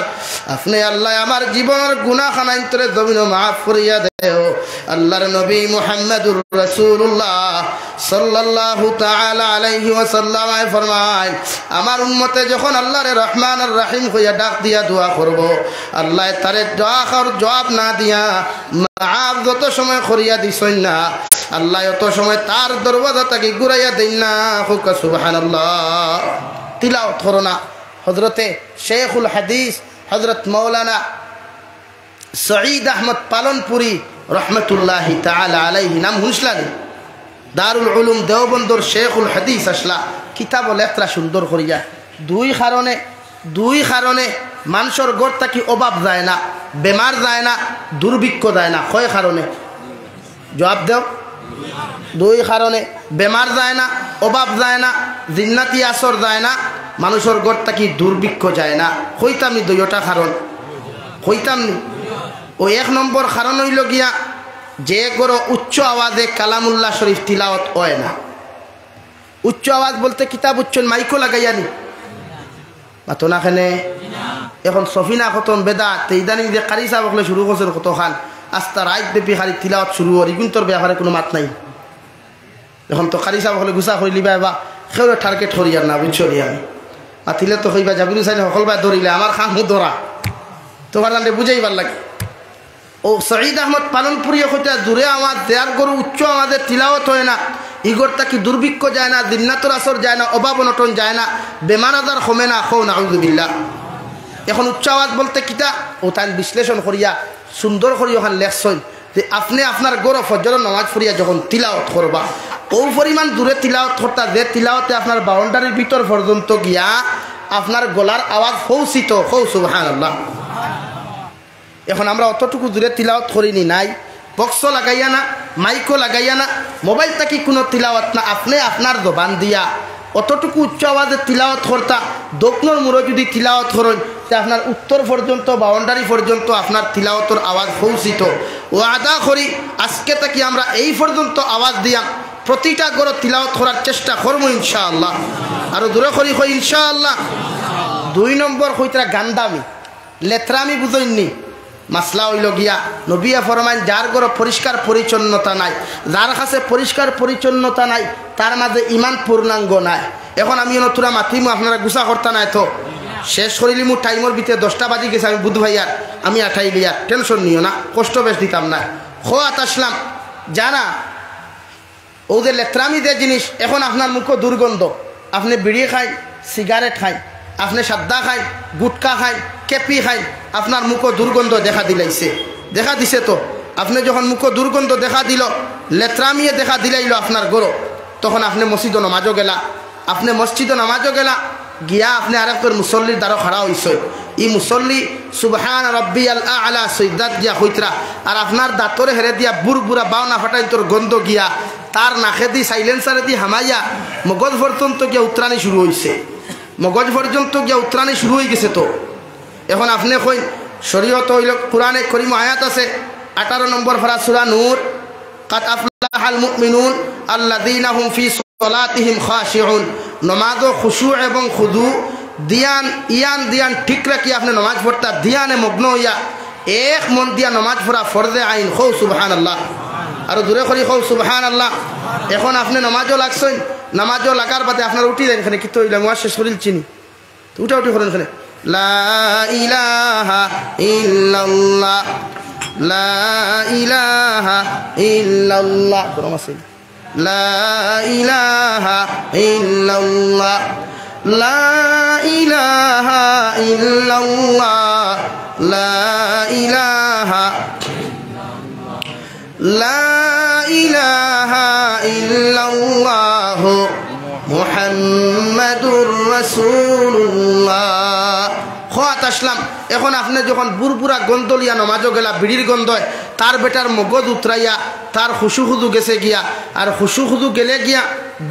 আপনে আল্লায় আমার জীবনর গুনাহ খানাইন্তরে জমিনো মাফ করিয়া দেও। আল্লার নবী মুহাম্মাদুর রাসূলুল্লাহ সাল্লাল্লাহু তাআলা আলাইহি ওয়াসাল্লাম ফরমাইন, আমার উম্মতে যখন আল্লারে রহমান আর রহিম কইয়া ডাক দিয়া দোয়া করবো, আল্লায় তারে ডাকর জবাব না দিয়া মাফ যত সময় করিয়া দিছইন না, আল্লায় অত সময় তার দরওয়াজা থাকি ঘুরাইয়া দেইন না। কউক্কা সুবহানাল্লাহ। তিলাওয়াত করো না। হযরতে শেখুল হাদিস হযরত মাওলানা সঈদ আহমদ পালনপুরী রহমতুল্লাহি তাআলা আলাইহি, নাম হুনছলানি? দারুল উলুম দেওবন্দর শেখুল হাদিস আছলা, কিতাবও লেখরা সুন্দর করিয়া। দুই কারণে, দুই কারণে মানষর ঘর থাকি অভাব যায় না, বেমার যায় না, দুর্ভিক্ষ যায় না। কয় কারণে? জবাব দেও। দুই কারণে। বেমার যায় না, অভাব যায় না, জিন্নাতি আসর যায় না, মানষর ঘর থাকি দুর্ভিক্ষ যায় না। কইতাম নি দুইওটা কারণ? কইতাম নি? অউ এক নম্বর কারণ অইলো গিয়া, যে ঘরো উচ্চ আওয়াজে কালামুল্লাহ শরীফ তিলাওয়াত অয় না। উচ্চ আওয়াজ বলতে কিতা বুঝছইন, মাইকও লাগাইয়া নি? মাতো না কেনে? এখন সফিনা খতম বেদাত, তে ইদানিং যে কারি সাব অকলে শুরু করছইন কতখান, আস্তা রাইত ব্যাপী খালি তিলাওয়াত শুরু অর, ইগুইন্তর ব্যাপারে কুনু মাত নাই। এখন তো কারি সাব অকলে গুসা করিলিবা, এবা কেউরে টার্গেট করিয়ার না, বুঝছো নি? আমি মাতিলে তো কইবা, জাবির হুসাইন হকলবায় ধরিলে, আমার কামও ধরা, তুমার জানরে বুঝাইবার লাগি। ও সঈদ আহমদ পালনপুরিয়ে কইতা, জুরে আওয়াজ, যার ঘরো উচ্চ আওয়াজে তিলাওয়াত অয় না, ই ঘর থাকি দুর্ভিক্ষ যায় না, জিন্নাতর আসর যায় না, অভাব অনটন যায় না, বেমার আজার কমে না, কও নাউজুবিল্লাহ। এখন উচ্চ আওয়াজ বলতে কিতা? অউ তাইন বিশ্লেষণ করিয়া সুন্দর করি অখান লেখছইন যে আপনে আপনার ঘরো ফজরর নামাজ পড়িয়া যখন তিলাওয়াত করবা, অউ পরিমাণ জুরে তিলাওয়াত করতা যে তিলাওয়াতে আপনার বাউন্ডারির ভিতর পর্যন্ত গিয়া আপনার গলার আওয়াজ পৌঁছিত। কও সুবহানাল্লাহ। এখন আমরা অতটুকু জুরে তিলাওয়াত করি নি নাই, বক্সও লাগাইয়া না, মাইকও লাগাইয়া না, মোবাইল থাকি কুনু তিলাওয়াত না, আপনে আপনার জবান দিয়া অতটুকু উচ্চ আওয়াজে তিলাওয়াত করতা, দক্ষিণর মুড়ো যুদি তিলাওয়াত করইন, তে আপনার উত্তর পর্যন্ত, বাউন্ডারি পর্যন্ত আপনার তিলাওয়াতর আওয়াজ পৌঁছিত। ওয়াদা করি, আজকে থাকি আমরা এই পর্যন্ত আওয়াজ দিয়াম, প্রতিটা ঘরো তিলাওয়াত করার চেষ্টা করমু ইনশাআল্লাহ। আরো জুরে করি কই ইনশাআল্লাহ। দুই নম্বর কইতরা গান্দামি, লেতরামি বুঝইন নি। মাসলা অইলো গিয়া, নবিয়ে ফরমাইন, যার ঘরো পরিষ্কার পরিচ্ছন্নতা নাই, যার কাছে পরিষ্কার পরিচ্ছন্নতা নাই, তার মাঝে ইমান পূর্ণাঙ্গ নাই। এখন আমি অনো থুড়া মাতিমু, আপনারা গুসা করতা নায় তো। শেষ করিলিমু টাইমর ভিতরে, দশটা বাজি গেছে, আমি বুধ ভাইয়ার, আমি আটাই লিয়ার, টেনশন নিও না, কষ্ট বেশ দিতাম না। খোয়াত আসলাম, জানা অউ যে লেতরামি যে জিনিস, এখন আপনার মুখো দুর্গন্ধ, আপনে বিড়ি খাইন, সিগারেট খাইন, আপনে সাদ্দা খাইন, গুটকা খাইন, কেপি খাইন, আপনার মুখো দুর্গন্ধ দেখা দিলাইছে, দেখা দিছে তো। আপনে যখন মুখো দুর্গন্ধ দেখা দিল, লেতরামিয়ে দেখা দিলাইল আপনার ঘরো, তখন আপনে মসজিদো নমাজো গেলা, আপনে মসজিদো নমাজো গেলা, গিয়া আপনে আরেকজন মুসল্লির দ্বারো খাড়া অইছইন। ই মুসল্লি সুবহান রব্বিয়াল আ'লা সইজদাত গিয়া কইতরা, আর আপনার দাঁতরে হেরে দিয়া বুরবুরা বাওনা ফাটাইন্তর গন্ধ গিয়া তার নাকেদি সাইলেন্সারেদি হামাইয়া মগজ পর্যন্ত গিয়া উতরানি শুরু অইছে, মগজ পর্যন্ত গিয়া উতরানি শুরু অইগেছে তো। এখন আপনে কইন, শরীয়ত অইলো, কোরআনে করিম আয়াত আছে, আঠারো নম্বর পারা সূরা নূর, "কাদ আফলাহাল মুমিনুন আল্লাযীনা হুম ফী সালাতিহিম খাশিউন।" নমাজো খুশু এবং খুদু, ধিয়ান, ইয়ান ধিয়ান ঠিক রাখি আপনে নমাজ পড়তা, ধিয়ানে মগ্ন অইয়া এক মন দিয়া নমাজ পড়া ফরজে আইন। কও সুবহানাল্লাহ। আরো জুরে করি কও সুবহানাল্লাহ। এখন আপনে নমাজো লাগছইন, নমাজো লাগার বাদে আপনার উঠি যাইন, এখানে কিতা অইলা, নমাজ শেষ করিলছি নি? তো উঠাউঠি করেন এখানে। লা ইলাহা ইল্লাল্লাহ, লা ইলাহা ইল্লাল্লাহ। গরম আছে। লা ইলাহা ইল্লাল্লাহ, লা ইলাহা ইল্লাল্লাহ, লা ইলাহা লা ইলাহা ইল্লাল্লাহু মুহাম্মাদুর রাসূলুল্লাহ। খোয়াত আসলাম, এখন আপনে যখন বুরবুরা গন্ধ লইয়া নমাজো গেলা, বিড়ির গন্ধয়, তার বেটার মগজ উতরাইয়া, তার খুশু খুদু গেছে গিয়া, আর খুশু খুদু গেলে গিয়া,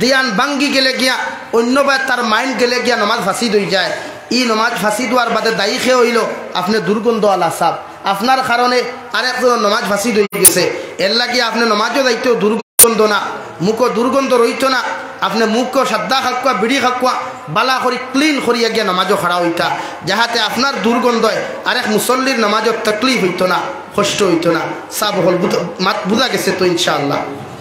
ধিয়ান ভাঙ্গি গেলে গিয়া, অন্য বায় তার মাইন্ড গেলে গিয়া নমাজ ফাসিদ অইযায়। ই নমাজ ফাসিদ অওয়ার বাদে দায়ী কে অইলো? আপনে দুর্গন্ধ আলা সাব। আপনার কারণে আরেকজনর নমাজ ফাসিদ অইগেছে। এরলাগি আপনে নমাজো যাইতেও দুর্গন্ধ না, মুখো দুর্গন্ধ রইতো না। আপনে মুখো সাদ্দা খাউক্কা, বিড়ি খাউক্কা, বালা করি ক্লিন করিয়া গিয়া নমাজো খাড়া অইতা, যাহাতে আপনার দুর্গন্ধয় আরেক মুসল্লির নমাজো তকলিফ অইতো না, কষ্ট অইতো না। সাব অকল বুঝা গেছে তো ইনশাআল্লাহ?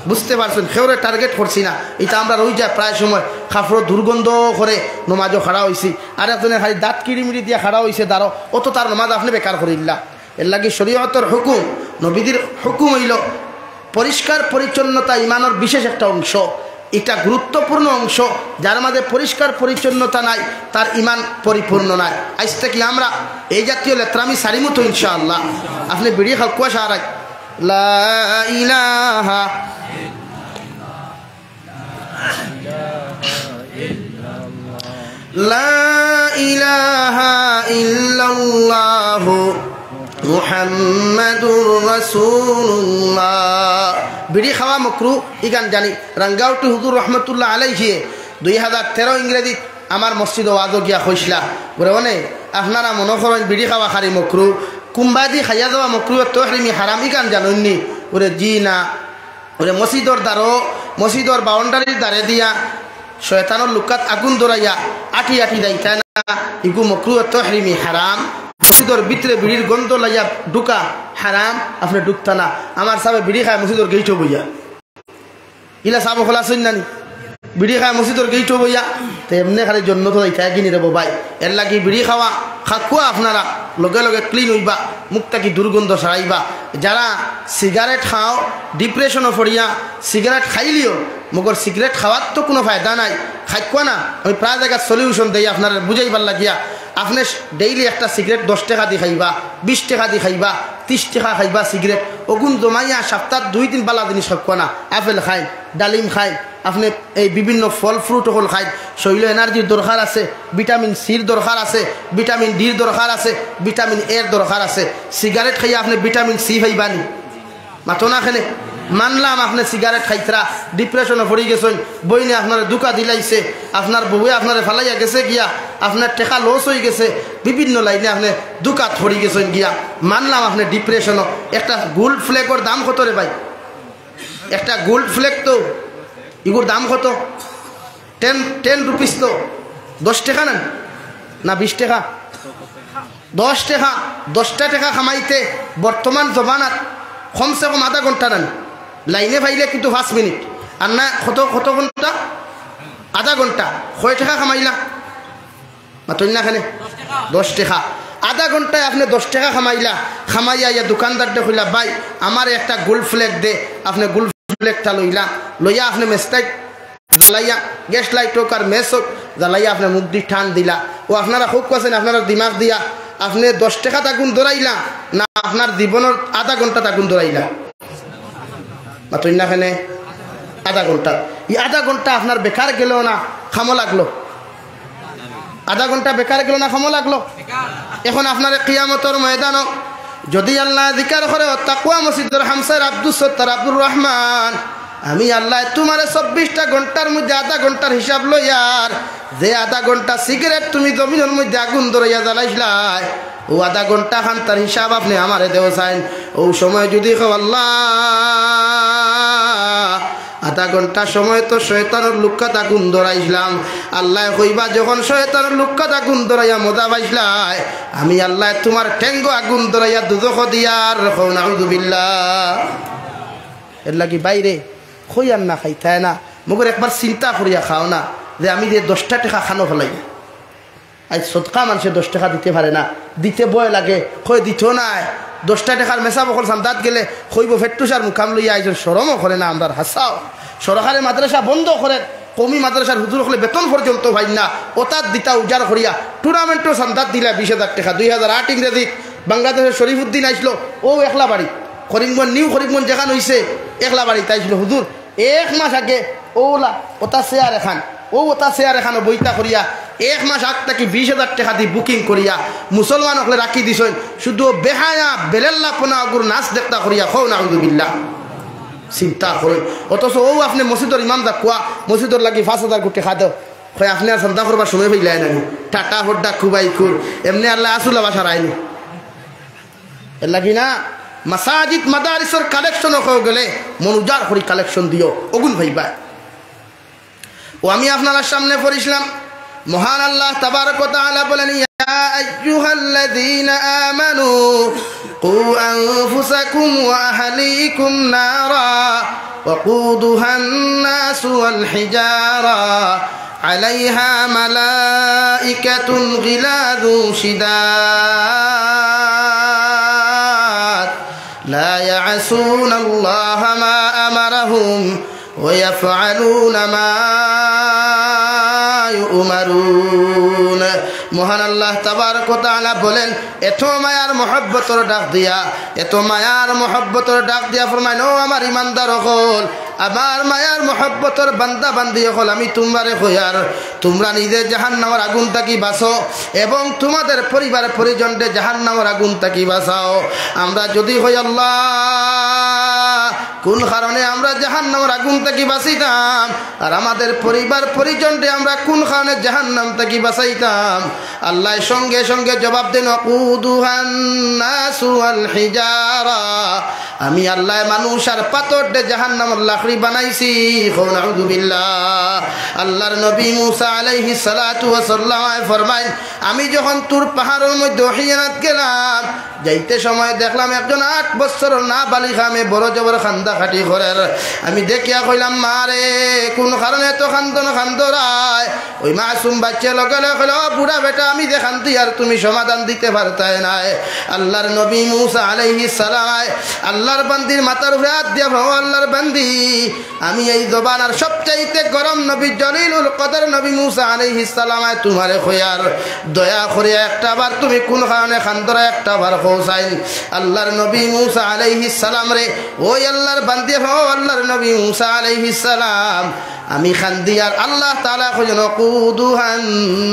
বুঝতে পারছইন? কেউরে টার্গেট করছি না। ইতা আমরা রইজায় প্রায় সময় কাপড়ো দুর্গন্ধ করে নমাজো খাড়া অইছি, আরেকজনে খালি দাঁত কিড়িমিড়ি দিয়া খাড়া অইছে দাঁড়ো, অতো তার নমাজ আপনে বেকার করিল্লা। এরলাগি শরীয়তর হুকুম, নবীজির হুকুম অইলো পরিষ্কার পরিচ্ছন্নতা ইমানর বিশেষ একটা অংশ। ইটা গুরুত্বপূর্ণ অংশ। যার মাঝে পরিষ্কার পরিচ্ছন্নতা নাই, তার ইমান পরিপূর্ণ নায়। আইজ থাকি আমরা এই জাতীয় লেতরামি ছাড়িমু তো ইনশাআল্লাহ। আপনে বিড়ি খাউক্কা সারাই। লা ইলাহা লা ইলাহা ইল্লাল্লাহু মুহাম্মাদুর রাসূলুল্লাহ। বিড়ি খাওয়া মকরু, ইখান জানি। রাঙ্গাউটি হুজুর রহমতুল্লাহ আলাইহি দুই হাজার তেরো ইংরেজিত আমার মসজিদো ওয়াজো গিয়া কইছলা, বুলে, অনে আপনারা মনো করইন বিড়ি খাওয়া খালি মকরু, কুম্বাদি খাইয়া যাওয়া মকরু, তহরিমি হারাম, ইখান জানইন নি? বুলে, জি না। বুলে, মসজিদর দ্বারো, মসজিদর বাউন্ডারির দ্বারে দিয়া শয়তানর লুকাত আগুন ধরাইয়া আটি আটি যাইতা না, ইগু মকরু, তহরিমি হারাম। মসজিদর ভিতরে বিড়ির গন্ধ লাইয়া ঢুকা হারাম, আপনে ঢুকতা না। আমার সাবে বিড়ি খায় মসজিদর গেইটো বইয়া। ইলা সাব অকল আছইন না নি? বিড়ি খায় মসজিদর গেইটো বইয়া, তে এমনে খালি জন্নতো যাইতা গি নি রে বো ভাই। এরলাগি বিড়ি খাওয়া খাকুয়া আপনারা লগে লগে ক্লিন অইবা, মুখ থাকি দুর্গন্ধ ছাড়াইবা। যারা সিগারেট খাও, ডিপ্রেশনো পড়িয়া সিগারেট খাইলিও, মগর সিগারেট খাওয়ার তো কুনু ফায়দা নাই, খাইকুয়া না। আমি প্রায় জাগাত সলিউশন দেই আপনারে বুঝাইবার লাগিয়া। আপনে ডেইলি একটা সিগারেট দশ টেকা দি খাইবা, বিশ টেকা দি খাইবা, তিশ টেকা খাইবা সিগারেট, অগুন জমাইয়া সপ্তাত দুই দিন বালা জিনিস খাইকুয়া না, আপেল খাইন, ডালিম খাইন, আপনে এই বিভিন্ন ফল ফ্রুট অকল খাইন, শরীলো এনার্জির দরকার আছে, ভিটামিন সির দরকার আছে, ভিটামিন ডির দরকার আছে, ভিটামিন এর দরকার আছে। সিগারেট খাইয়া আপনে ভিটামিন সি পাইবা নি? মাতো না কেনে? মানলাম আপনে সিগারেট খাইতরা, ডিপ্রেশনো পড়ি গেছইন, বইনে আপনারে ধুকা দিলাইছে, আপনার বউয়ে আপনারে ফালাইয়া গেছে গিয়া, আপনার টেকা লস অই গেছে, বিভিন্ন লাইনে আপনে ধুকাত পড়ি গেছইন গিয়া। মানলাম আপনে ডিপ্রেশনো, একটা গোল্ড ফ্লেগর দাম কত রে ভাই? একটা গোল্ড ফ্লেগ তো, ইগুর দাম কত? টেন, টেন রুপিস তো, দশ টেকা না, না বিশ টেকা? দশ টেকা, দশটা টেকা কামাইতে বর্তমান জমানাত কমসে কম আধা ঘন্টা নানি, লাইনে পাইলে কিন্তু পাঁচ মিনিট, আর না কত, কত ঘন্টা? আধা ঘন্টা। কয় টেকা কামাইলা? মাতইন না কেনে? দশ টেকা। আধা ঘন্টায় আপনে দশ টেকা কামাইলা, কামাইয়া ইয়া দোকানদাররে কইলা, "ভাই, আমারে একটা গোল্ড ফ্লেগ দে।" আপনে গোল্ড ফ্লেগটা লইলা, লইয়া আপনে মেসলাইট জ্বালাইয়া, গ্যাস লাইট অউক আর মেস অউক, জ্বালাইয়া আপনে মুখদি টান দিলা। ও আপনারা খুব কছেন, আপনারা দিমাগ দিয়া আপনে দশ টেকাত আগুন ধরাইলা, না আপনার জীবনর আধা ঘন্টাত আগুন ধরাইলা? মাতইন না কেনে? আধা ঘন্টা। ই আধা ঘন্টা আপনার বেকার গেল না, কামো লাগলো? আধা ঘন্টা বেকার গেল না, কামো লাগলো? এখন আপনারে কিয়ামতর ময়দানো যদি আল্লায় জিকার করে, ও তাকওয়া মসজিদর হামসার আব্দুস সত্তার, আব্দুর রহমান, আমি আল্লায় তুমারে চব্বিশটা ঘন্টার মধ্যে আধা ঘন্টার হিসাব লইয়ার, যে আধা ঘন্টা সিগারেট তুমি জমিনর মধ্যে আগুন ধরাইয়া জ্বালাইছলায়, ও আধা ঘন্টা খানতার হিসাব আপনে আমারে দেও চাইন। ও সময় যদি কও, "আল্লাহ, আধা ঘন্টা সময় তো শয়তানর লুক্কাত আগুন ধরাইছলাম।" আল্লায় কইবা, "যখন শয়তানর লুক্কাত আগুন ধরাইয়া মজা পাইছলায়, আমি আল্লায় তুমার ঠেঙ্গো আগুন ধরাইয়া দুজখো দিয়ার।" কও নাউজুবিল্লাহ। এরলাগি বাইরে কইয়ার না, খাইতায় না, মগর একবার চিন্তা করিয়া খাও না যে আমি যে দশটা টেকা খানো ফালাই। আইজ সদকা মানষে দশ টেকা দিতে পারে না, দিতে ভয় লাগে, কয় দিতো নায়। দশটা টেকার মেসাব অকল চান্দাত গেলে কইবো, "ফেট্টুসার মুকাম লইয়া আইছইন, শরমও করে না আমরার।" হাছাও, সরকারে মাদ্রাসা বন্ধ করের, কওমি মাদ্রাসার হুজুর অকলে বেতন পর্যন্ত পাইন না, অতাত দিতা উজাড় করিয়া। টুর্নামেন্টো চান্দাত দিলা বিশ হাজার টেকা, দুই হাজার আট ইংরেজিত বাংলাদেশর শরীফুদ্দিন আইছলো, অউ একলা বাড়ি, করিমগঞ্জ, নিউ করিমগঞ্জ যেখান অইছে, একলা বাড়িত আইছলো, হুজুর, এক মাস আগে অউলা অতা চেয়ার এখান, অউ অতা চেয়ার এখানো বইতা করিয়া এক মাস আগ থাকি বিশ হাজার টেকা দি বুকিং করিয়া মুসলমান অকলে রাখি দিছইন, শুধু বেহায়া বেলেল্লাপনা অগুর নাচ দেখতা করিয়া। কও নাউজুবিল্লাহ। চিন্তা করইন। অথচ অউ আপনে মসজিদর ইমাম দা কুয়া, মসজিদর লাগি পাঁচ হাজার কোটি খাদো, কয় আপনে আর চান্দা করবার সময় পাইলায় না নি? টাটা হড্ডা কুবাই কুর, এমনে আল্লায় আসুলা বাসা রায়নি। এরলাগি না, মাসাজিদ মাদারিসর কালেকশনো কও গেলে মন উজাড় করি কালেকশন দিও, অগুন পাইবা। ও আমি আপনারার সামনে পড়ছিলাম, মহান আল্লাহ তাবারক ওয়া তাআলা বলেন, "ইয়া আইয়ুহাল্লাযীনা আমানু কু আনফুসাকুম ওয়া আহলিকুম নারা ওয়াকুদুহান নাসু ওয়াল হিজারা আলাইহা মালাইকাতুন গিলাযুন শিদাদ লা ইয়াসুনাল্লাহা মা আমারাহুম ওয়া ইয়াফআলুনা মা ইউমারুন।" মহান আল্লাহ তাবারক ওয়া তাআলা বলেন, এত মায়ার মহব্বতর ডাক দিয়া, এত মায়ার মহব্বতর ডাক দিয়া ফরমাইন, "ও আমার ইমানদার অকল, আমার মায়ার মহব্বতর বান্দা বান্দি অকল, আমি তুমরারে কইয়ার, তুমরা নিজে জাহান্নামর আগুন থাকি বাঁচো এবং তুমাদের পরিবার পরিজনরে জাহান্নামর আগুন থাকি বাঁচাও।" আমরা যদি কই, "আল্লাহ, কুন কারণে আমরা জাহান্নামর আগুন থাকি বাঁচিতাম, আর আমাদের পরিবার পরিজনরে আমরা কুন কারণে জাহান্নাম থাকি বাঁচাইতাম?" আল্লায় সঙ্গে সঙ্গে জবাব দেন, "ওয়াকুদুহান নাসু ওয়াল হিজারা।" আমি আল্লায় মানুষ আর পাথররে জাহান্নামর লাকড়ি বানাইছি। কও নাউজুবিল্লাহ। আল্লাহর নবী মুসা আলাইহিস সালাতু ওয়াস সালাম ফরমাইন, আমি যখন তুর পাহাড়র মধ্যে ওহী আনাত গেলাম, যাইতে সময় দেখলাম একজন আট বছরর নাবালিগা মেয়ে বড় জবর কান্দা-কাটি করের। আমি দেখিয়া কইলাম, "মা রে, কুন কারণে এত কান্দন কান্দরায়?" ওই মাসুম বাইচ্চায় লগে লগে কইলো, "ও বুড়া বেটা, আমি যে কান্দিয়ার তুমি সমাধান দিতে পারতায় নায়।" আল্লার নবী মুসা আলাইহিস সালাম আয়, আল্লার বান্দির মাথার উপরে আত দিয়া, "ও আল্লার বান্দি, আমি এই জমানার সবচাইতে গরম নবী, জলিলুল কদর নবী মুসা আলাইহিস সালাম আয় তুমারে কইয়ার, দয়া করিয়া একটা বার তুমি কুন কারণে কান্দরায় একটা বার কও চাইন।" আল্লার নবী মুসা আলাইহিস সালামরে, ওই আল্লার বান্দি, ও আল্লার নবী মুসা আলাইহিস সালাম, আমি কান্দিয়ার, আল্লাহ তাআলায় কইছইন, "ওয়াকুদুহান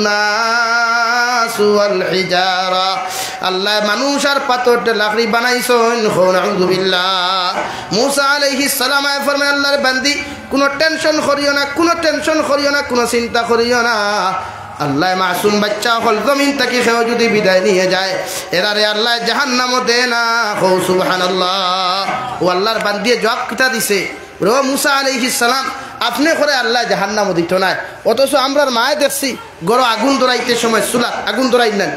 নাসু ওয়াল হিজারা।" আল্লায় মানুষ আর পাথররে লাকড়ি বানাইছইন, কও নাউজুবিল্লাহ। মুসা আলাইহিস সালাম আয় ফরমাইন, "আল্লার বান্দি, কুনু tension করিও না, কুনু tension করিও না, কুনু চিন্তা করিও না।" আল্লায় মাসুম বাইচ্চা অকল জমিন থাকি কেউ যুদি বিদায় নিয়া যায়, এরারে আল্লায় জাহান্নামো দেয় না। কও সুবহানাল্লাহ। ও আল্লার বান্দিয়ে জবাব কিতা দিছে? ও মুসা আলাইহিস সালাম, আপনে কইরা আল্লায় জাহান্নামো দিতো নায়, অথচ আমরার মায়ে দেখছি ঘরো আগুন ধরাইতে সময় চুলাত আগুন ধরাইন না নি?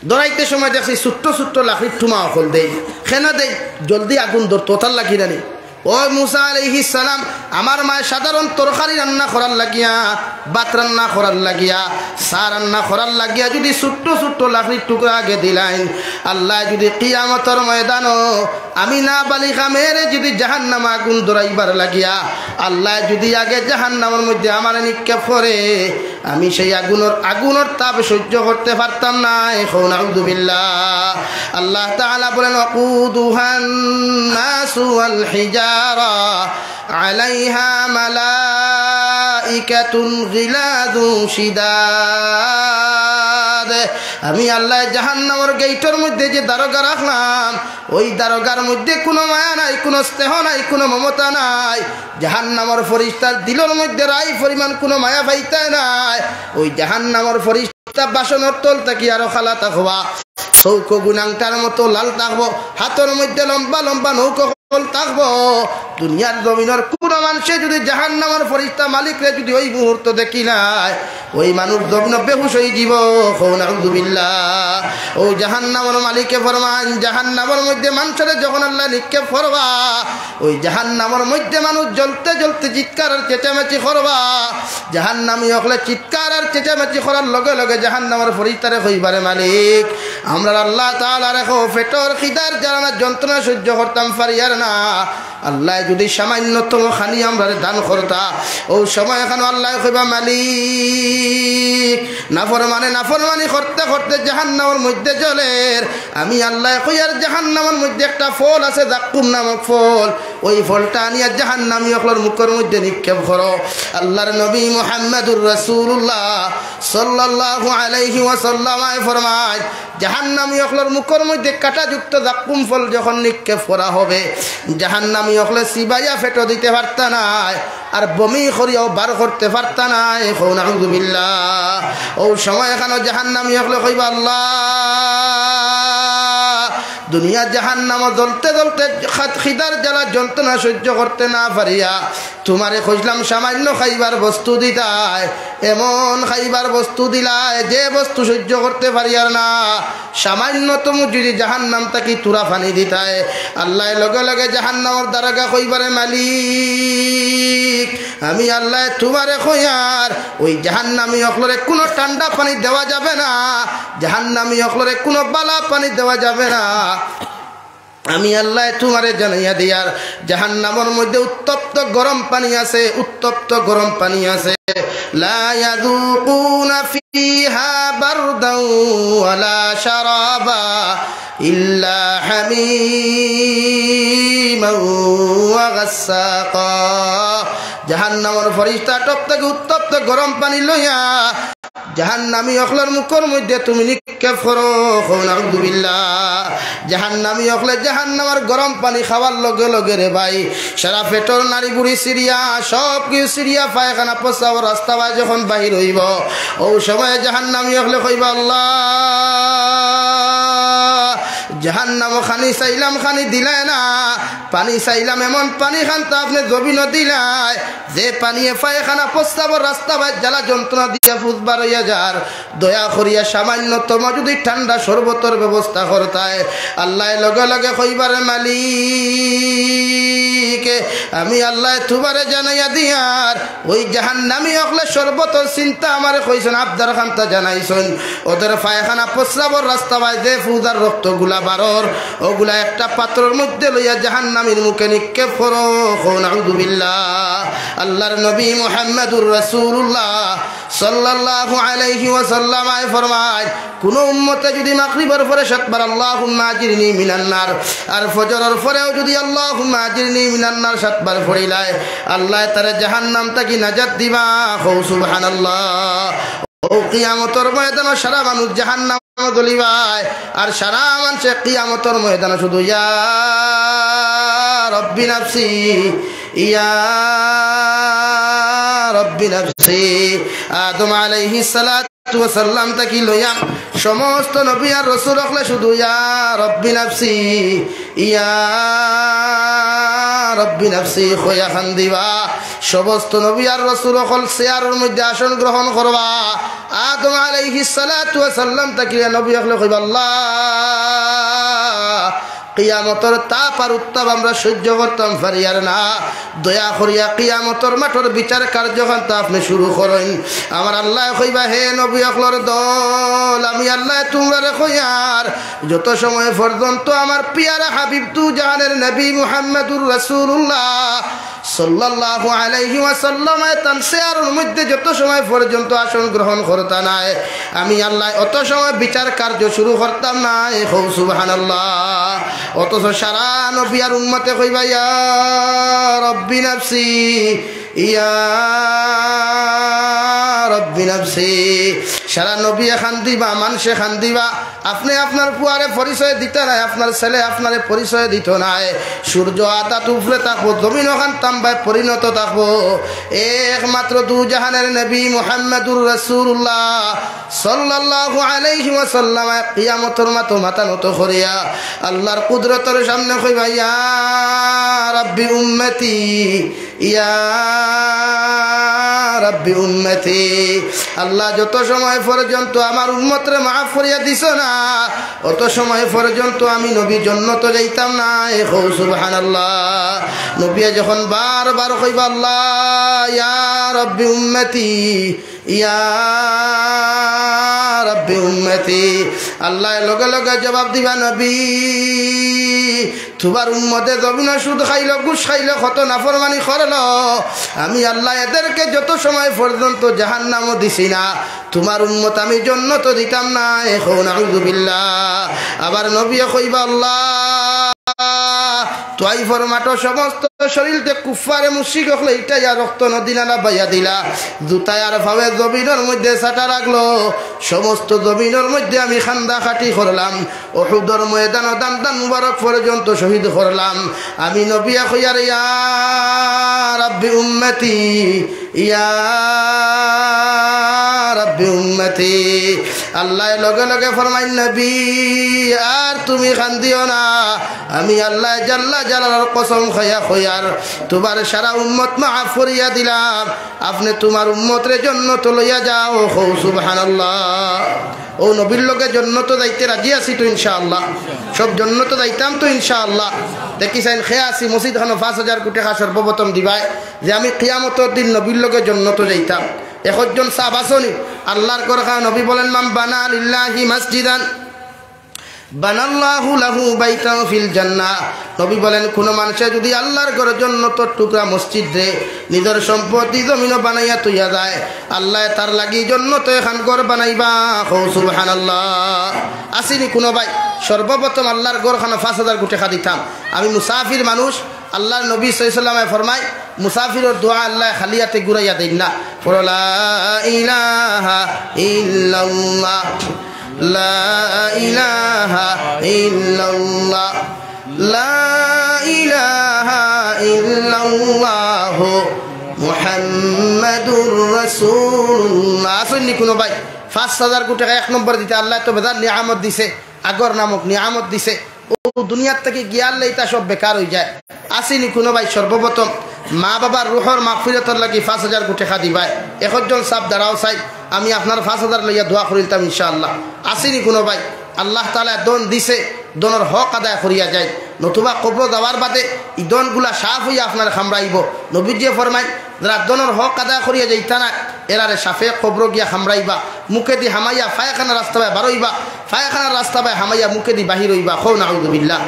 ধরাইতে সময় দেখছি ছোট্ট ছোট্ট লাকড়ির টুমা অকল দেইন। কেনে দেইন? জলদি আগুন ধরতো, অতার লাগি না নি? ও মুসা আলাইহিস সালাম, আমার মায়ে সাধারণ তরকারি রান্না করার লাগিয়া, ভাত রান্না করার লাগিয়া, চা রান্না করার লাগিয়া যুদি ছোট্ট ছোট্ট লাকড়ির টুকরা আগে দিলাইন, আল্লায় যুদি কিয়ামতর ময়দানো আমি নাবালিগা মেয়েরে যুদি জাহান্নামো আগুন ধরাইবার লাগিয়া আল্লায় যুদি আগে জাহান্নামর মধ্যে আমারে নিক্ষেপ করে, আমি সেই আগুনর, আগুনর তাপ সহ্য করতে পারতাম নায়। কও নাউজুবিল্লাহ। আল্লাহ তাআলা বলেন, "ওয়াকুদুহান নাসু ওয়াল হিজারা, আলাইহা মালাইকাতুন গিলাদুন শিদাদ।" আমি আল্লায় জাহান্নামর গেইটর মধ্যে যে দারোগা রাখলাম, ওই দারোগার মধ্যে কুনু মায়া নাই, কুনু স্নেহ নাই, কুনু মমতা নাই। জাহান্নামর ফিরিস্তার দিলর মধ্যে রাই পরিমাণ কুনু মায়া পাইতায় নায়। ওই জাহান্নামর ফিরিস্তা বাসনর তল থাকি আরো কালা থাকবা, চউখ গুনাংটার মতো লাল থাকবো, হাতর মধ্যে লম্বা লম্বা নখ অকল থাকবো। দুনিয়ার জমিনর কুনু মানষে যুদি জাহান্নামর ফিরিস্তা মালিকরে যুদি ওই মুহূর্ত দেখিলায়, ওই মানুষ জমিনো বেহুশ অইযিবো। কও নাউজুবিল্লাহ। ও জাহান্নামর মালিকে ফরমাইন, জাহান্নামর মধ্যে মানষরে যখন আল্লায় নিক্ষেপ করবা, ওই জাহান্নামর মধ্যে মানুষ জ্বলতে জ্বলতে চিৎকার আর চেঁচামেচি করবা। জাহান্নামী অকলে চিৎকার আর চেঁচামেচি করার লগে লগে জাহান্নামর ফিরিস্তারে কইবা রে, "মালিক, আমরার আল্লাহ তাআলারে কও, পেটর খিদার জ্বালা যন্ত্রণা সহ্য করতাম পারিয়ার না, আল্লায় যুদি সামান্যতম খানি আমরারে দান করতা।" ও সময় এখানো আল্লায় কইবা, "মালিক, নাফরমানে নাফরমানি করতে করতে জাহান্নামর মধ্যে জ্বলের, আমি আল্লায় কইয়ার জাহান্নামর মধ্যে একটা ফল আছে, জাক্কুম নামক ফল, ওই ফলটা আনিয়া জাহান্নামী অকলর মুখর মধ্যে নিক্ষেপ করো।" আল্লার নবী মুহাম্মাদুর রাসূলুল্লাহ সাল্লাল্লাহু আলাইহি ওয়াসাল্লাম আয় ফরমায়, জাহান্নামী অকলর মুখর মধ্যে কাঁটাযুক্ত জাক্কুম ফল যখন নিক্ষেপ করা হবে, জাহান্নামী অকলে চিবাইয়া পেটো দিতে পারতা নায়, আর বমি করিয়াও বার করতে পারতা নায়। কও নাউজুবিল্লাহ। ও সময় এখানো জাহান্নামী অকলে কইবা, "আল্লাহ, দুনিয়া জাহান্নামো জ্বলতে জ্বলতে খাত-, খিদার জ্বালা যন্ত্রণা সহ্য করতে না পারিয়া তুমারে কইছলাম সামান্য খাইবার বস্তু দিতায়, এমন খাইবার বস্তু দিলায় যে বস্তু সহ্য করতে পারিয়ার না, সামান্যতম যুদি জাহান্নাম থাকি তুরা পানি দিতায়।" আল্লায় লগে লগে জাহান্নামর দারোগা কইবা রে, "মালিক, আমি আল্লায় তুমারে কইয়ার, ওই জাহান্নামী অকলরে কুনু ঠান্ডা পানি দেওয়া যাবে না, জাহান্নামী অকলরে কুনু বালা পানি দেওয়া যাবে না।" আমি আল্লায় তুমারে জানাইয়া দিয়ার, জাহান্নামর মধ্যে উত্তপ্ত গরম পানি আছে, উত্তপ্ত গরম পানি আছে। লা ইয়াযুকুনা ফিহা বারদাও ওয়ালা শারাবা ইল্লা হামীমান ওয়া গাসসাকা। জাহান্নামর ফিরিস্তা টপ থাকি উত্তপ্ত গরম পানি লইয়া জাহান্নামী অকলর মুখর মধ্যে তুমি নিক্ষেপ করো, কও নাউজুবিল্লাহ। জাহান্নামী অকলে জাহান্নামর গরম পানি খাওয়ার লগে লগে রে ভাই, সারা পেটর নাড়ি বুড়ি ছিড়িয়া, সব কিছু ছিড়িয়া, পায়খানা প্রস্রাবর রাস্তা বায় যখন বাহির অইবো, ও সময় জাহান্নামী অকলে কইবা, "আল্লাহ, জাহান্নামো খানি চাইলাম, খানি দিলায় না। পানি চাইলাম, এমন পানি খান্তা আপনে জমিনো দিলায়, যে পানিয়ে পায়খানা প্রস্রাবর রাস্তা বায় জ্বালা যন্ত্রণা দিয়া ফুজ বার অইয়া যার। দয়া করিয়া সামান্যতম যুদি ঠান্ডা শরবতর ব্যবস্থা করতায়। আল্লায় লগে লগে কইবা রে মালিক, আমি আল্লায় তুমারে জানাইয়া দিয়ার, ওই জাহান্নামী অকলে শরবতর চিন্তা আমারে কইছইন, আবদার খান্তা জানাইছইন। ওদের পায়খানা প্রস্রাবর রাস্তা বায় যে ফুজ আর রক্তগুলা বারর, ওগুলা একটা পাত্রর মধ্যে লইয়া জাহান্নামীর মুখে নিক্ষেপ করো। কও নাউযুবিল্লাহ। আল্লাহর নবী মুহাম্মাদুর রাসূলুল্লাহ সাল্লাল্লাহু আলাইহি ওয়াসাল্লাম আয় ফরমায়, কুনু উম্মতে যুদি মাগরিবর পরে সাতবার আল্লাহুম্মা আজিরনি মিনান নার, আর ফজরর পরেও যুদি আল্লাহুম্মা আজিরনি মিনান নার সাতবার পড়িলায়, আল্লায় তারে জাহান্নাম থাকি নাজাত দিবা। কও সুবহানাল্লাহ। ও কিয়ামতর ময়দানো সারা মানুষ জাহান্নামো জ্বলিবায়, আর সারা মানষে কিয়ামতর ময়দানো শুধু ইয়া রব্বি নাফসি, ইয়া রব্বি নাফসি। আদম আলাইহিস সালাতু ওয়াস সালাম থাকি লইয়া সমস্ত নবী আর রসুল অকলে শুধু ইয়া রব্বি নাফসি, ইয়া রব্বি নাফসি কইয়া কান্দিবা। সমস্ত নবী আর রসুল অকল চেয়ারর মধ্যে আসন গ্রহণ করবা। আদম আলাইহিস সালাতু ওয়াস সালাম থাকি লইয়া নবী অকলে কইবা, আল্লাহ, কিয়ামতর তাপ আর উত্তাপ আমরা সহ্য করতাম পারিয়ার না। দয়া করিয়া কিয়ামতর মাঠর বিচার কার্যখান্তা আপনে শুরু করইন। আমার আল্লায় কইবা, হে নবী অকলর দল, আমি আল্লায় তুমরারে কইয়ার, যত সময় পর্যন্ত আমার পিয়ারা হাবিব দুজাহানের নবী মুহাম্মাদুর রাসূলুল্লাহ সাল্লাল্লাহু আলাইহি ওয়াসাল্লামে তান চেয়ারর মধ্যে যত সময় পর্যন্ত আসন গ্রহণ করতা নায়, আমি আল্লায় অত সময় বিচার কার্য শুরু করতাম নায়। কও সুবহানাল্লাহ। অথচ সারা নবী আর উম্মতে কইবা, ইয়া রব্বি নাফসি, ইয়া রব্বি নাফসি। সারা নবীয়ে কান্দিবা, মানষে কান্দিবা। আপনে আপনার পুয়ারে পরিচয় দিতা নায়, আপনার ছেলে আপনারে পরিচয় দিতো নায়। সূর্য আদাত উপরে থাকবো, জমিন অখান তাম্বায় পরিণত থাকবো। একমাত্র দুজাহানের নবী মুহাম্মাদুর রাসূলুল্লাহ সাল্লাল্লাহু আলাইহি ওয়াসাল্লাম কিয়ামতর মাঠো মাথা নত করিয়া আল্লাহর কুদরতর সামনে কইবা, ইয়া রাব্বি উম্মতি, ইয়া রাব্বি উম্মতি। আল্লাহ, যত সময় পর্যন্ত আমার উম্মতরে মাফ করিয়া দিছো না, অত সময় পর্যন্ত আমি নবী জন্নতো যাইতাম নায়। কও সুবহানাল্লাহ। নবীয়ে যখন বারবার কইবা, আল্লাহ, ইয়া রাব্বি উম্মতি, ইয়া রাব্বি উম্মতি, আল্লায় লগে লগে জবাব দিবা, নবী, তুমার উম্মতে জমিনো সুদ খাইলো, ঘুষ খাইলো, কত নাফরমানি করলো, আমি আল্লায় এদেরকে যত সময় পর্যন্ত জাহান্নামো দিছি না, তুমার উম্মত আমি জন্নতো দিতাম নায়। কও নাউযুবিল্লাহ। আবার নবীয়ে কইবা, আল্লাহ, তাইফর মাঠো সমস্ত শরীলতে কুফফারে মুশরিক অকলে ইটাইয়া রক্ত নদী নালা বাইয়া দিলা, জুতায় আর ফাওয়ে জমিনর মধ্যে চাটা লাগলো, সমস্ত জমিনর মধ্যে আমি কান্দা কাটি করলাম, উহুদর ময়দানো দান্দান মুবারক পর্যন্ত শহীদ করলাম। আমি নবীয়ে কইয়ার, ইয়া রাব্বি উম্মতি, ইয়া রাব্বি উম্মতি। আল্লায় লগে লগে ফরমাইন, নবী, আর তুমি কান্দিও না। আমি আল্লায় জাল্লা জালালর কসম খাইয়া কইয়ার, তুমার সারা উম্মত মাফ করিয়া দিলাম। আপনে তুমার উম্মতরে জন্নতো লইয়া যাও। কও সুবহানাল্লাহ। অউ নবীর লগে জন্নতো যাইতে রাজি আছি তো ইনশাআল্লাহ? সব জন্নতো যাইতাম তো ইনশাআল্লাহ? দেখি চাইন, কে আছি মসজিদ খানো পাঁচ হাজার কোটি টেকা সর্বপ্রথম দিবায় যে আমি কিয়ামতর দিন নবীর লগে জন্নতো যাইতাম। একজন সাব আছনি, আল্লাহর ঘর খান, নবী বলেন, মান বানা লিল্লাহি মসজিদান বানাল্লাহু লাহু বাইতান ফিল জান্নাহ। নবী বলেন, কুনু মানষে যুদি আল্লাহর ঘর জন্নতর টুকরা মসজিদরে নিজর সম্পত্তি জমিনো বানাইয়া থইয়া যায়, আল্লায় তার লাগি জন্নতো এখান ঘর বানাইবা। কও সুবহানাল্লাহ। আছিনি কুনু ভাই? সর্বপ্রথম আল্লাহর ঘর খানো পাঁচ হাজার কোটি টেকা দিতাম। আমি মুসাফির মানুষ, আল্লাহর নবী সাল্লাল্লাহু আলাইহি ওয়াসাল্লামে ফরমায়, মুসাফিরর দোয়া আল্লায় খালি আতে ঘুরাইয়া দেইন না। পড়ো, লা ইলাহা ইল্লাল্লাহ, লা ইলাহা ইল্লাল্লাহ, লা ইলাহা ইল্লাল্লাহ, মুহাম্মাদুর রাসূলুল্লাহ। আছনি কুনু ভাই? পাঁচ হাজার কোটি টেকা এক নম্বর দিতে আল্লায় তো বেজান নিয়ামত দিছে। আগর নামক নিয়ামত দিছে, অউ দুনিয়ার থাকি গিয়ার লেইতা সব বেকার অইযায়। আছেনি কুনু ভাই সর্বপ্রথম মা বাবার রুহর মাগফিরাতর লাগি পাঁচ হাজার গু টেকা দিবায়? একজন সাব দাঁড়াও চাই, আমি আপনার পাঁচ হাজার লইয়া দোয়া করিলতাম ইনশাআল্লাহ। আছেনি কুনু ভাই? আল্লাহ তাআলায় ধন দিছে, ধনর হক আদায় করিয়া যাইন, নতুবা কবরো যাওয়ার বাদে ই ধনগুলা সাপ অইয়া আপনারে কামড়াইবো। নবীজিয়ে ফরমাইন, যারা ধনর হক আদায় করিয়া যাইতা নায়, এরারে সাপে কবরো গিয়া কামড়াইবা, মুখেদি হামাইয়া পায়খানার রাস্তা বায় বারইবা, পায়খানার রাস্তা বায় হামাইয়া মুখেদি বাহির অইবা। কও নাউজুবিল্লাহ।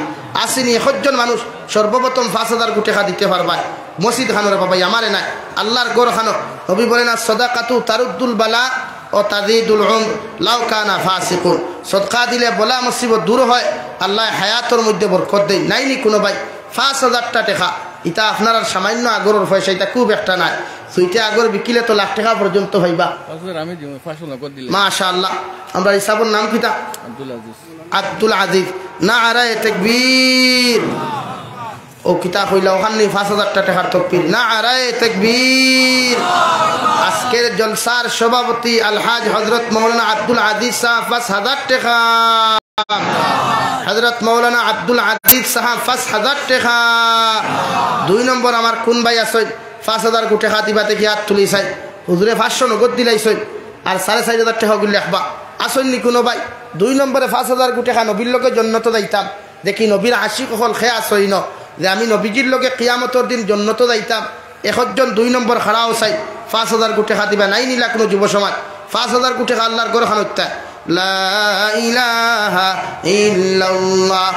আছেনি একজন মানুষ সর্বপ্রথম পাঁচ হাজার গু টেকা দিতে পারবায়? মসজিদ খানর বাবা, আমারে নায়, আল্লাহর ঘর খানো। নবী বলেন, "আস-সাদাকাতু তারুদ্দুল বালা ও তাজিদুল উমর লাউ কানা ফাসিকুন।" সদকা দিলে বলা মুসিবত দূর হয়, আল্লাহ হায়াতর মধ্যে বরকত দেয়। নাইনি কুনু ভাই? পাঁচ হাজারটা টেকা, ইতা আপনার আর সামান্য আগরর পয়সা, ইতা খুব একটা নায়। দুইটা আগর বিকিলে তো লাখ টেকা পর্যন্ত পাইবা। পাঁচ হাজার আমি দিমু, পাঁচশো নগদ দিলে। মাশাআল্লাহ। আমরার ই সাবর নাম কিতা? আব্দুল আজিজ। আব্দুল আজিজ। নারায়ে তাকবীর। অউ কিতা কইলা, অখান নি পাঁচ হাজারটা টেকার তকবীর। নারায়ে তাকবীর। আজকের জলসার সভাপতি আলহাজ হযরত মাওলানা আব্দুল আজিজ সাব পাঁচ হাজার টেকা। হযরত মাওলানা আব্দুল আজিজ সাব পাঁচ হাজার টেকা। দুই নম্বর আমার কুন ভাই আছইন, পাঁচ হাজার গু টেকা দিবা দেখি আত তুলি চাই। হুজুরে পাঁচশো নগদ দিলাইছইন, আর সাড়ে চাইর হাজার টেকা অগুইন লেখবা। আছইননি কুনু ভাই? দুই নম্বরে পাঁচ হাজার গু টেকা, নবীর লগে জন্নতো যাইতাম। দেখি নবীর আশিক অকল কে আছইন, যে আমি নবীজির লগে কিয়ামতর দিন জন্নতো যাইতাম। একজন দুই নম্বর খাড়াও চাই, পাঁচ হাজার গু টেকা দিবা। নাইনি লা কুনু যুব সমাজ, পাঁচ হাজার গু টেকা আল্লাহর ঘর খানোত। লা ইলাহা ইল্লাল্লাহ,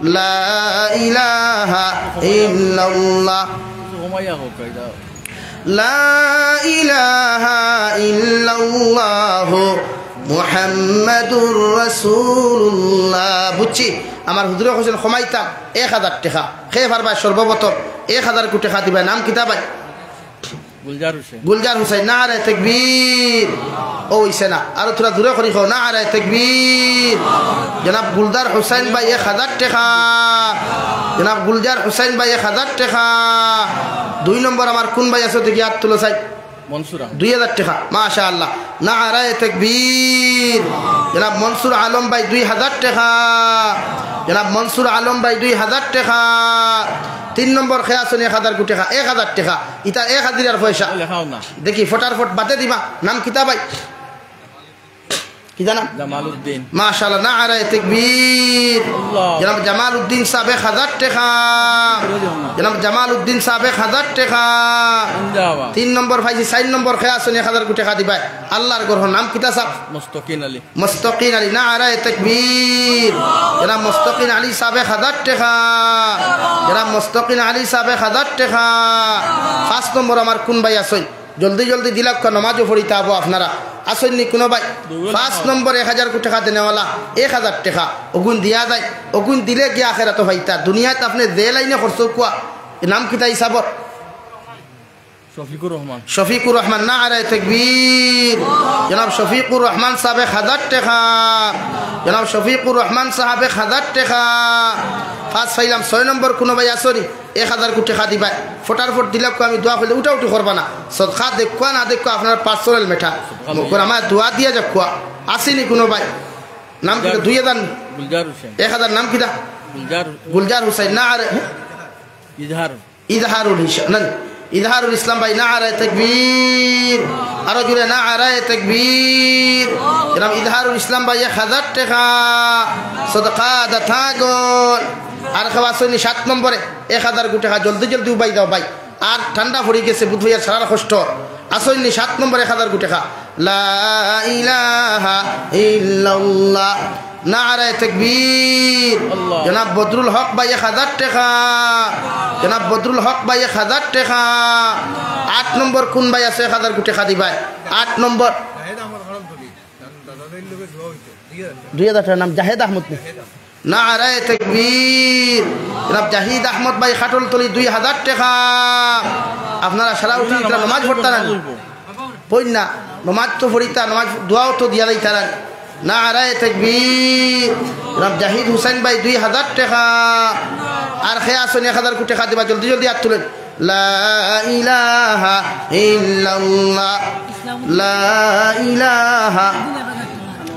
লা ইলাহা ইল্লাল্লাহ। লা ইলাহা ইল্লাল্লাহু মুহাম্মাদুর রাসূলুল্লাহ। বুঝছি, আমার হুজুরে কইছইন কমাইতাম এক হাজার টেকা। কে পারবায় সর্বপ্রথম এক হাজার গু টেকা দিবায়? নাম কিতা ভাই? গুলজার হুসাইন। গুলজার হুসাইন। নারায়ে তাকবীর। অউ অইছে না, আরো থুড়া জুরে করি কও, নারায়ে তাকবীর। জনাব গুলজার হুসাইন ভাই এক হাজার টেকা। জনাব গুলজার হুসাইন ভাই এক হাজার টেকা। দুই নম্বর আমার কুন ভাই আছো দেখি আত তুলো চাই। মনসুর আলম। দুই হাজার টেকা, মাশাআল্লাহ। নারায়ে তাকবীর। জনাব মনসুর আলম ভাই দুই হাজার টেকা। জনাব মনসুর আলম ভাই দুই হাজার টেকা। তিন নম্বর কে আছইন এক হাজার গু টেকা, এক হাজার টেকা। ইতা এক হাজিরার পয়সা। লেখাও না। দেখি, ফটার ফট বাদে দিবা। নাম কিতা ভাই? কিতা নাম? জামালউদ্দিন। মাশাআল্লাহ, নারায়ে তাকবীর। আল্লাহ। জনাব জামালউদ্দিন সাব এক হাজার টেকা। জনাব জামালউদ্দিন সাব এক হাজার টেকা। জিন্দাবাদ। তিন নম্বর পাইছি, চাইর নম্বর কে আছইন এক হাজার গু টেকা দিবায়। আল্লাহর ঘর খানোর নাম কিতা সাব? মুস্তাকিন আলী। মুস্তাকিন আলী, নারায়ে তাকবীর। জনাব মুস্তাকিন আলী সাব এক হাজার টেকা। জনাব মুস্তাকিন আলী সাব এক হাজার টেকা। পাঁচ নম্বর আমার কুন ভাই আছইন? জলদি জলদি দিলাউক্কা, নমাজও পড়িতা অইবো আপনারা। আছইননি কুনু ভাই? পাঁচ নম্বর এক হাজার গু টেকা দেনেওয়ালা, এক হাজার টেকা। অগুইন দিয়া যায়, অগুইন দিলে গিয়া আখেরাতো পাইতা। দুনিয়াত আপনে যে লাইনে খরচ করউক্কা, নাম কিতা ই সাবর? শফিকুর রহমান। শফিকুর রহমান, নারায়ে তাকবীর। জনাব শফিকুর রহমান সাব এক হাজার টেকা। জনাব শফিকুর রহমান সাব এক হাজার টেকা। পাঁচ পাইলাম, ছয় নম্বর কুনু ভাই আছইননি? এক হাজার গু টেকা দিবায়। ফটার ফট দিলাউক্কা, আমি দোয়া কইলে উঠাউঠি করবা না। সদকা দেউক্কা না দেউক্কা আপনার personal matter। মকর আমার দোয়া দিয়া যাউক্কা। আছইননি কুনু ভাই? নাম কিতা? গুলজার। দুই হাজার। গুলজার হুসাইন। এক হাজার নাম কিতা? গুলজার। গুলজার হুসাইন, নারায়ে ইজহার। ইজহারুল হিস-, না, ইজহারুল ইসলাম ভাই, নারায়ে তাকবীর। আরো জুরে নারায়ে তাকবীর। জনাব ইজহারুল ইসলাম ভাই এক হাজার টেকা। সদকা দাতাগণ। আর কেউ আছইননি সাত নম্বরে এক হাজার গু টেকা? জলদি জলদি উবাই যাও ভাই। আর ঠান্ডা পড়ি গেছে, বুধ ভাইয়ার সারার কষ্ট। আছইননি সাত নম্বর এক হাজার গু টেকা? লা ইলাহা ইল্লাল্লাহ। নারায়ে তাকবীর। আল্লাহ। জনাব বদরুল হক ভাই এক হাজার টেকা। জনাব বদরুল হক ভাই এক হাজার টেকা। আট নম্বর কুন ভাই আছে এক হাজার গু টেকা দিবায়? আট নম্বর। দুই হাজার টেকা, নাম জাহেদ আহমদ নি? নারায়ে তাকবীর। জনাব জাহিদ আহমদ ভাই খাটলতলি দুই হাজার টেকা। আপনারা সারা উঠি ইতারা নমাজ পড়তা না নি? পড়ইন না, নমাজ তো পড়িতা, নমাজ দোয়াও তো দিয়া যাইতা না নি? নারায়ে তাকবীর। জনাব জাহিদ হুসাইন ভাই দুই হাজার টেকা। আর কে আছইন এক হাজার গু টেকা দিবা, জলদি জলদি আত তুলইন। লা ইলাহা ইল্লাল্লাহ। লা ইলাহা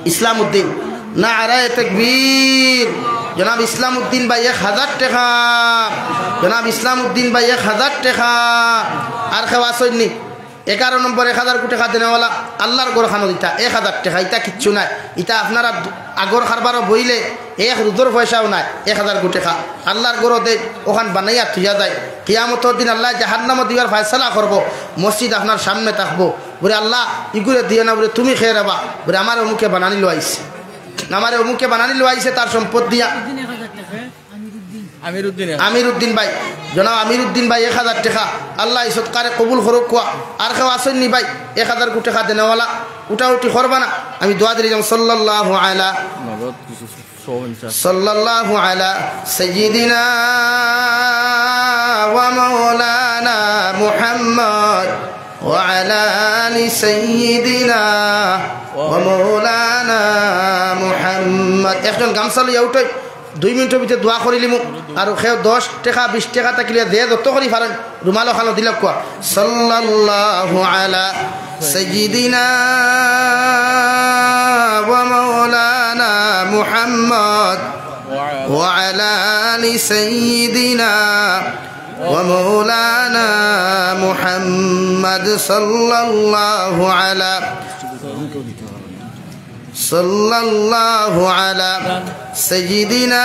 ইসলামউদ্দিন। নারায়ে তাকবীর। জনাব ইসলাম উদ্দিন ভাই এক হাজার টেকা। জনাব ইসলাম উদ্দিন ভাই এক হাজার টেকা। আর কেউ আছইন নি? এগারো নম্বর এক হাজার কোটি টেকা দেনেওয়ালা, আল্লার ঘরখানো দিতা এক হাজার টেকা, ইতা কিচ্ছু নায়। ইতা আপনারা আগর কারবারও বইলে এক রুজর পয়সাও নায়, এক হাজার কোটি টেকা। আল্লার ঘরো দে, অখান বানাইয়া থুইয়া যায়। কিয়ামতর দিন আল্লায় জাহান্নামো দিবার ফয়সালা করবো, মসজিদ আপনার সামনে থাকবো। বুলে, "আল্লা, ইগুরে দিও না।" বুলে, "তুমি কে রেবা?" বুলে, "আমারে অমুকে বানানি লওয়াইছে, আমারে অমুকে বানানি লওয়াইছে তার সম্পদ দিয়া।" আমির উদ্দিন। আমির উদ্দিন ভাই, জনাব আমির উদ্দিন ভাই এক হাজার টেকা। আল্লায় ই সদকারে কবুল করউক্কা। আর কেউ আছইন নি ভাই এক হাজার কোটি টেকা দেনেওয়ালা? উঠাউঠি করবা না, আমি দোয়া দিলাম। সাল্লাল্লাহু আলা, নগদ কিছু সহ ইনশাআল্লাহ। সাল্লাল্লাহু আলা সাইয়্যিদিনা ওয়া মাওলানা মুহাম্মদ ওয়া আলা আলি সাইয়্যিদিনা ওয়া মাওলানা মুহাম্মদ। একজন গামছা লইয়া উঠইন, দুই মিনিটর ভিতরে দোয়া করিলিমু। আর কেউ দশ টেকা, বিশ টেকা থাকিলে যে যত করি পারইন, রুমাল অখানো দিলাউক্কা। সাল্লাল্লাহু আলা সাইয়্যিদিনা ওয়া মাওলানা মুহাম্মদ ওয়া আলা আলি সাইয়্যিদিনা ওয়া মাওলানা মুহাম্মদ সাল্লাল্লাহু আলা সাল্লাল্লাহু আলা সাইয়্যিদিনা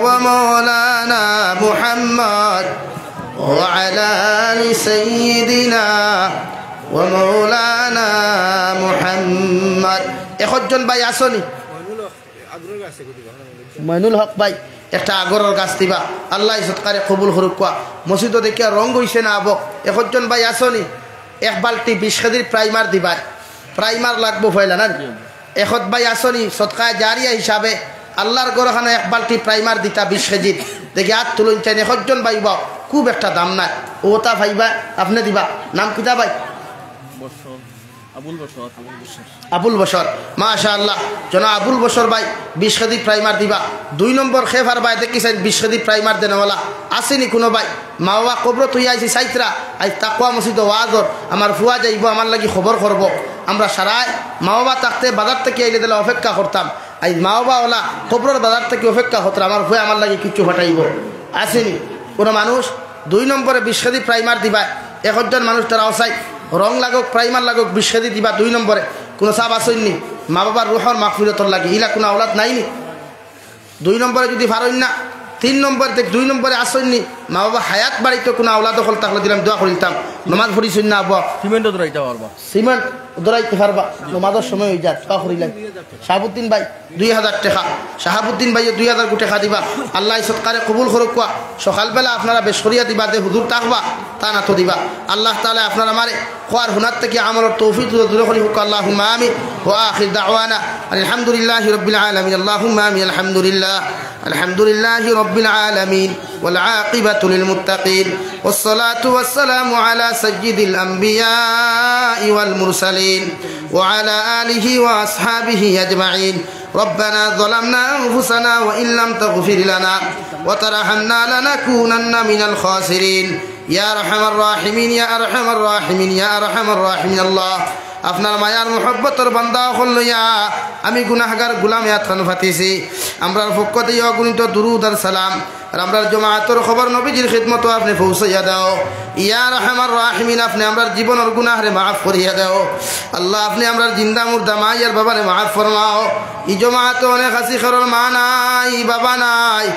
ওয়া মাওলানা মুহাম্মদ ওয়া আলা আলি সাইয়্যিদিনা ওয়া মাওলানা মুহাম্মদ। একজন ভাই আছইন নি? মইনুল হক ভাই, একটা আগরর গাছ দিবা। আল্লায় ই সদকারে কবুল করউক্কা। মসজিদো দেখিয়া রং অইছে না আবো। একজন ভাই আছইন নি? এক বালতি বিশ কেজির প্রাইমার দিবা। প্রাইমার লাগবো পয়লা না? একজন ভাই আছইন নি? সদকায়ে জারিয়া হিসাবে আল্লার ঘরখানো এক বালতি প্রাইমার দিতা বিশ কেজির। দেখি আত তুলইন চাইন। একজন ভাই বা খুব একটা দাম নায়। অতা পাইবা, আপনে দিবা। নাম কিতা ভাই? আবুল বশর। আবুল বশর। মাশাআল্লাহ। জনাব আবুল বশর ভাই বিশ কেজি প্রাইমার দিবা। দুই নম্বর কে পারবা, দেখি চাইন বিশ কেজি প্রাইমার দেনেওয়ালা। আছইন নি কুনু ভাই? মা বাবা কবরো থুইয়া আইছি চাইতরা, আইজ তাকওয়া মসজিদো ওয়াজর, আমার ফুয়া যাইবো, আমার লাগি খবর করবো। আমরা সারায় মা বাবা থাকতে বাজার থাকি আইলে দিলা অপেক্ষা করতাম। আইজ মা বাবা অলা কবরর বাজার থাকি অপেক্ষা করতরা, আমার ফুয়া আমার লাগি কিচ্ছু পাঠাইবো। আছইন নি কুনু মানুষ? দুই নম্বরে বিশ কেজি প্রাইমার দিবা। একজন মানুষ তারা অসাই, রং লাগউক, প্রাইমার লাগউক, বিশ কেজি দিবা দুই নম্বরে। কুনু সাব আছইন নি? মা বাবার রুহর মাগফিরাতর লাগি। ইলা কুনু আওলাদ নাই নি? দুই নম্বরে যুদি পারইন না, তিন নম্বরে দেখ, দুই নম্বরে আছইন নি? মা বাবা হায়াত বাড়িত কুনু আওলাদ অকল থাকলে দিলাম, দোয়া করিলতাম। নমাজ পড়ছইন না আব্বা? সিমেন্টও দৌড়াইতা পারবা। সিমেন্ট দৌড়াইতা পারবা, নমাজর সময় অইযার, দোয়া করিলাম। শাহাবুদ্দিন ভাই, দুই হাজার টেকা। শাহাবুদ্দিন ভাইয়ে দুই হাজার টেকা দিবা। আল্লায় ই সদকারে কবুল করউক্কা। সকালবেলা আপনারা বেশ করিয়া দিবা, যে হুজুর থাকবা, তান আতো দিবা। আল্লাহ তাআলায় আপনার আমারে কওয়ার হুনার থাকি আমলর তৌফিক দিতা, জোরে করি কউক্কা, আল্লাহুম্মা আমিন। ওয়া আখির দাওয়ানা আলহামদুলিল্লাহি রাব্বিল আলামিন। আল্লাহুম্মা আমিন। আলহামদুলিল্লাহ। আলহামদুলিল্লাহি রাব্বিল আলামিন। والعاقبة للمتقين، والصلاة والسلام على سيد الأنبياء والمرسلين، وعلى آله وأصحابه أجمعين. ربنا ظلمنا أنفسنا وإن لم تغفر لنا وترحمنا لنكونن من الخاسرين. يا أرحم الراحمين، يا أرحم الراحمين، يا أرحم الراحمين। আল্লাহ, আপনার মায়ার মহব্বতর বান্দা অকল লইয়া আমি গুনাহগার গোলামে আতখান ফাতিছি। আমরার পক্ষ থাকি অগণিত দুরুদ আর সালাম আর আমরার জমাতর খবর নবীজির খিদমতো আপনে পৌঁছাইয়া দেও। ইয়া আরহামার রাহিমিন, আপনে আমরার জীবনর গুনাহরে মাফ করিয়া দেও। আল্লাহ, আপনে আমরার জিন্দা মুর্দা মাই আর বাবারে মাফ ফরমাও। ই জমাতো অনেক আছি, কারোর মা নাই, বাবা নাই।